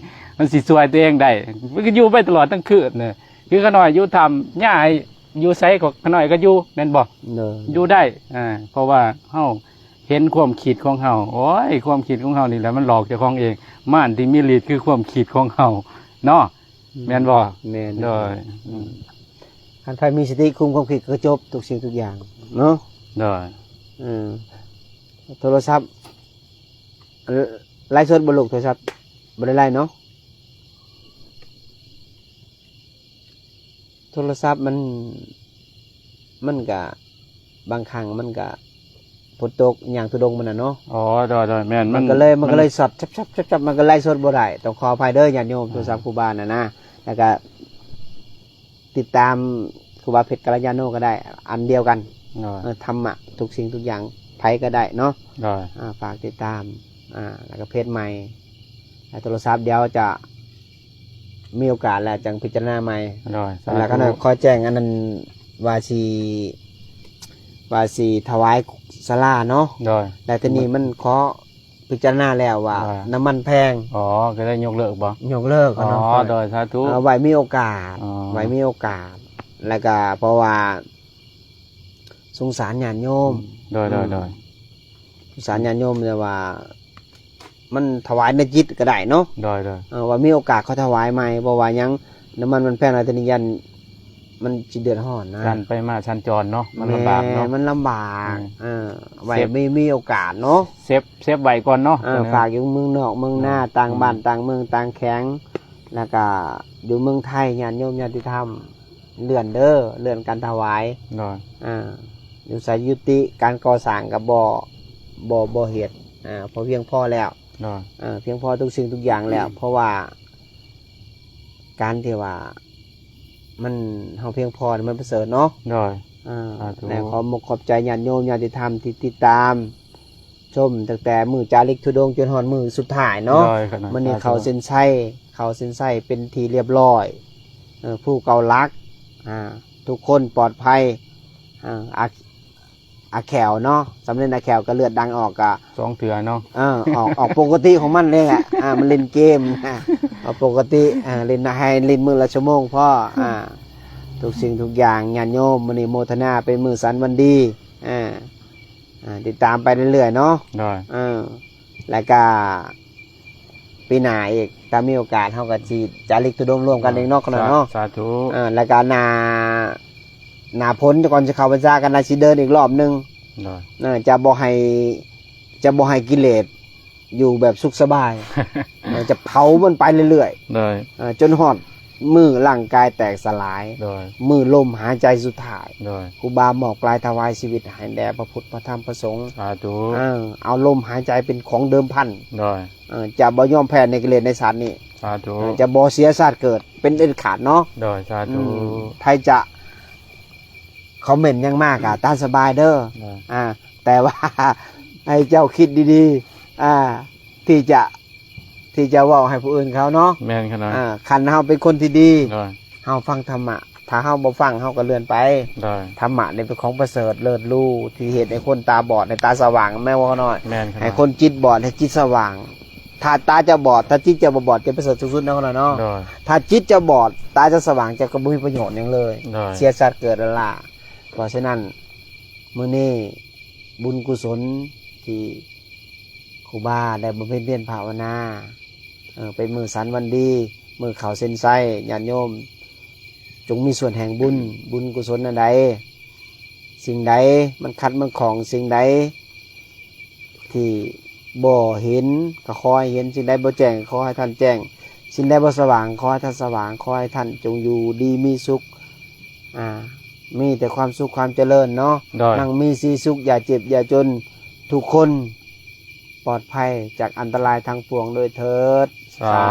ມັນຊິຊ່ວຍຕົວເອງໄດ້ ມັນກໍຢູ່ໄປຕະຫຼອດທັງຄືນນະ ຄືຂ້ານ້ອຍຢູ່ຖ້ຳ ຍ້າຍຢູ່ໃສກໍຂ້ານ້ອຍກໍຢູ່ ແມ່ນບໍ່? ໂດຍ ຢູ່ໄດ້ ເອີ ເພາະວ່າເຮົາ ເຫັນຄວາມຄິດຂອງເຮົາ ໂອ້ຍ ຄວາມຄິດຂອງເຮົານີ້ແຫຼະ ມັນຫຼອກເຈົ້າຂອງເອງ ມານທີ່ມີລິດຄືຄວາມຄິດຂອງເຮົາເນາະ ອືມ ແມ່ນບໍ່? ແມ່ນ ໂດຍ ອືມ ອືມ ຄັນໃຜມີສະຕິຄຸມຄວາມຄິດກໍຈົບທຸກສິ່ງທຸກຢ່າງເນາະ ໂດຍ ເອີ ໂທລະສັບ ເອີ ໄລສົດບໍ່ລູກ? ໂທລະສັບບໍ່ໄດ້ໄລເນາະ? ໂທລະສັບມັນ ມັນກະ ບາງຄັ້ງມັນກະຝົນຕົກ ຍ່າງທຸດົງມັນນະເນາະ ອໍ ໂດຍໆ ແມ່ນ ມັນ ມັນກໍເລີຍ ມັນກໍເລີຍຊັອດ ຊັບໆໆ ມັນກໍໄລສົດບໍ່ໄດ້ ຕ້ອງຂໍອະໄພເດີຍາດໂຍມ ອືມ ໂທລະສັບຄູບານະນະ ແລ້ວກະຕິດຕາມຄູບາເພັດກັນລະຍາໂນກໍໄດ້ ອັນດຽວກັນ ໂດຍ ເອີ ທຳມະທຸກສິ່ງທຸກຢ່າງ ໃຜກໍໄດ້ເນາະ ໂດຍ ອ່າ ຝາກຕິດຕາມ ອ່າ ແລ້ວກໍເພຈໃໝ່ ແລະ ໂທລະສັບ ດຽວຈະມີໂອກາດແລ້ວຈັ່ງພິຈາລະນາໃໝ່ ໂດຍ ສາທຸ ແລ້ວກໍຂໍແຈ້ງອັນນັ້ນວ່າຊິ ວ່າຊິຖວາຍສາລາເນາະ ໂດຍ ແລ້ວທີນີ້ມັນຂໍພິຈາລະນາແລ້ວວ່າ ໂດຍ ນ້ຳມັນແພງ ອໍ ກໍໄດ້ຍົກເລີກບໍ່? ຍົກເລີກ ອໍ ເນາະ ໂດຍ ສາທຸ ເອີ ໄວ້ມີໂອກາດ ອໍ ໄວ້ມີໂອກາດ ແລ້ວກໍເພາະວ່າ ສົງສານຍາດໂຍມ ອືມ ໂດຍ ອືມ ໂດຍ ໂດຍ ສົງສານຍາດໂຍມ ແຕ່ວ່າມັນຖວາຍໃນຈິດກໍໄດ້ເນາະ ໂດຍ ໂດຍ ເອີ ວ່າມີໂອກາດຄ່ອຍຖວາຍໃໝ່ ເພາະວ່າຫຍັງ ນ້ຳມັນມັນແພງ ແລ້ວທີນີ້ຢ້ານມັນຊິເດືອດຮ້ອນນະ ການໄປມາສັນຈອນເນາະ ມັນລຳບາກເນາະ ແມ່ນ ມັນລຳບາກ ອືມ ເອີ ໄວ້ ເຊຟ ມີ ມີໂອກາດເນາະ ເຊຟ ເຊຟໄວ້ກ່ອນເນາະ ເອີ ຕອນນີ້ ຝາກຢູ່ເມືອງນອກເມືອງນາ ອືມ ຕ່າງບ້ານ ອືມ ຕ່າງເມືອງ ຕ່າງແຂວງ ແລ້ວກໍຢູ່ເມືອງໄທ ຍາດໂຍມຍາດຕິທຳ ເລື່ອນເດີ ເລື່ອນການຖວາຍ ໂດຍ ອ່າ ຢູ່ໃສຍຸຕິ ການກໍ່ສ້າງກໍບໍ່ ບໍ່ ບໍ່ເຮັດ ອ່າ ເພາະພຽງພໍແລ້ວ ໂດຍ ອ່າ ພຽງພໍທຸກສິ່ງທຸກຢ່າງແລ້ວ ເພາະວ່າການທີ່ວ່າມັນ ເຮົາພຽງພໍນີ້ມັນປະເສີດເນາະ ໂດຍ ອ່າ ສາທຸ ແລະ ຂໍມຸກຂອບໃຈຍາດໂຍມຍາດຕິທຳທີ່ຕິດຕາມ ຊົມຕັ້ງແຕ່ມື້ຈາລິກທຸດົງຈົນຮອດມື້ສຸດທ້າຍເນາະ ໂດຍ ມື້ນີ້ເຂົ້າເສັ້ນໄຊ ເຂົ້າເສັ້ນໄຊເປັນທີ່ລຽບລ້ອຍ ເອີ ພູເກົ້າຫຼັກ ອ່າ ທຸກຄົນປອດໄພ ອ່າ ອາ ອາແຂ້ວເນາະ ສຳເລັດອາແຂ້ວກໍເລືອດດັງອອກກະ ສອງເທື່ອເນາະ ເອີ ອອກ ອອກປົກກະຕິຂອງມັນເລີຍແຫຼະ ອ່າ ມັນຫຼິ້ນເກມ ອອກປົກກະຕິ ອ່າ ຫຼິ້ນໃຫ້ຫຼິ້ນມື້ລະຊົ່ວໂມງພໍ ອ່າ ທຸກສິ່ງທຸກຢ່າງ ຍາດໂຍມ ມື້ນີ້ໂມທະນາເປັນມື້ສັນວັນດີ ອ່າ ອ່າ ຕິດຕາມໄປເລື້ອຍໆເນາະ ໂດຍ ເອີ ແລ້ວກະປີໜ້າອີກ ຖ້າມີໂອກາດເຮົາກໍຊິຈາລິກທຸດົງຮ່ວມກັນອີກເນາະ ເນາະ ສາທຸ ເອີ ແລ້ວກະໜ້າ ໜ້າຝົນ ກ່ອນຊິເຂົ້າພັນສາກໍໜ້າຊິເດີນອີກລອບໜຶ່ງ ໂດຍ ເອີ ຈະບໍ່ໃຫ້ ຈະບໍ່ໃຫ້ກິເລດ ຢູ່ແບບສຸກສະບາຍ ເອີ ຈະເຜົາມັນໄປເລື້ອຍໆ ໂດຍ ເອີ ຈົນຮອດມື້ຮ່າງກາຍແຕກສະຫຼາຍ ໂດຍ ມື້ລົມຫາຍໃຈສຸດທ້າຍ ໂດຍ ຄູບາມອບກາຍຖວາຍຊີວິດໃຫ້ແດ່ພະພຸດ ພະທຳ ພະສົງ ສາທຸ ເອີ ເອົາລົມຫາຍໃຈເປັນຂອງເດີມພັນ ໂດຍ ເອີ ຈະບໍ່ຍອມແພ້ໃນກິເລດໃນຊາດນີ້ ສາທຸ ເອີ ຈະບໍ່ເສຍຊາດເກີດເປັນເດັດຂາດເນາະ ໂດຍ ສາທຸ ອືມ ໃຜຈະຄອມເມັນຫຍັງມາກະຕາມສະບາຍເດີ ໂດຍ ອ່າ ແຕ່ວ່າໃຫ້ເຈົ້າຄິດດີໆ ອ່າ ທີ່ຈະ ທີ່ຈະເວົ້າໃຫ້ຜູ້ອື່ນເຂົາເນາະ ແມ່ນຂະໜາດ ອ່າ ຄັນເຮົາເປັນຄົນທີ່ດີ ໂດຍ ເຮົາຟັງທຳມະ ຖ້າເຮົາບໍ່ຟັງ ເຮົາກໍເລື່ອນໄປ ໂດຍ ທຳມະນີ້ເປັນຂອງປະເສີດເລີດຫຼູ່ ທີ່ເຮັດໃຫ້ຄົນຕາບອດໃຫ້ຕາສະຫວ່າງ ແມ່ນບໍ່ຂະນ້ອຍ? ແມ່ນຂະນ້ອຍ ໃຫ້ຄົນຈິດບອດໃຫ້ຈິດສະຫວ່າງ ຖ້າຕາເຈົ້າບອດ ຖ້າຈິດເຈົ້າບໍ່ບອດ ຈະປະເສີດສູງສຸດເນາະຂະນ້ອຍເນາະ ໂດຍ ຖ້າຈິດເຈົ້າບອດ ຕາເຈົ້າສະຫວ່າງ ເຈົ້າກໍບໍ່ມີປະໂຫຍດຫຍັງເລີຍ ໂດຍ ເສຍຊາດເກີດແລ້ວລະ ເພາະສະນັ້ນ ມື້ນີ້ບຸນກຸສົນທີ່ຄູບາໄດ້ບຳເພັນພຽນພາວະນາ ເອີ ເປັນມື້ສັນວັນດີ ມື້ເຂົ້າເສັ້ນໄຊ ຍາດໂຍມຈົ່ງມີສ່ວນແຫ່ງບຸນ ບຸນກຸສົນອັນໃດ ສິ່ງໃດມັນຂັດມັນຂ້ອງ ສິ່ງໃດທີ່ບໍ່ເຫັນກໍຂໍໃຫ້ເຫັນ ສິ່ງໃດບໍ່ແຈ້ງກໍຂໍໃຫ້ທ່ານແຈ້ງ ສິ່ງໃດບໍ່ສະຫວ່າງຂໍໃຫ້ທ່ານສະຫວ່າງ ຂໍໃຫ້ທ່ານຈົ່ງຢູ່ດີມີສຸກ ອ່າ ມີແຕ່ຄວາມສຸກຄວາມຈະເລີນເນາະ ໂດຍ ຮັ່ງມີສີສຸກ ຢ່າເຈັບຢ່າຈົນ ທຸກຄົນປອດໄພຈາກອັນຕະລາຍທັງປວງດ້ວຍເທີດ ສາ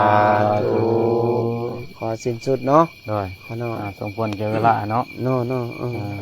ທຸ ສາທຸ ຂໍສິ້ນສຸດເນາະ ໂດຍ ຂໍເນາະ ອ່າ ສົມຄວນແກ່ເວລາເນາະ ເນາະ ເນາະ ເອີ ອ່າ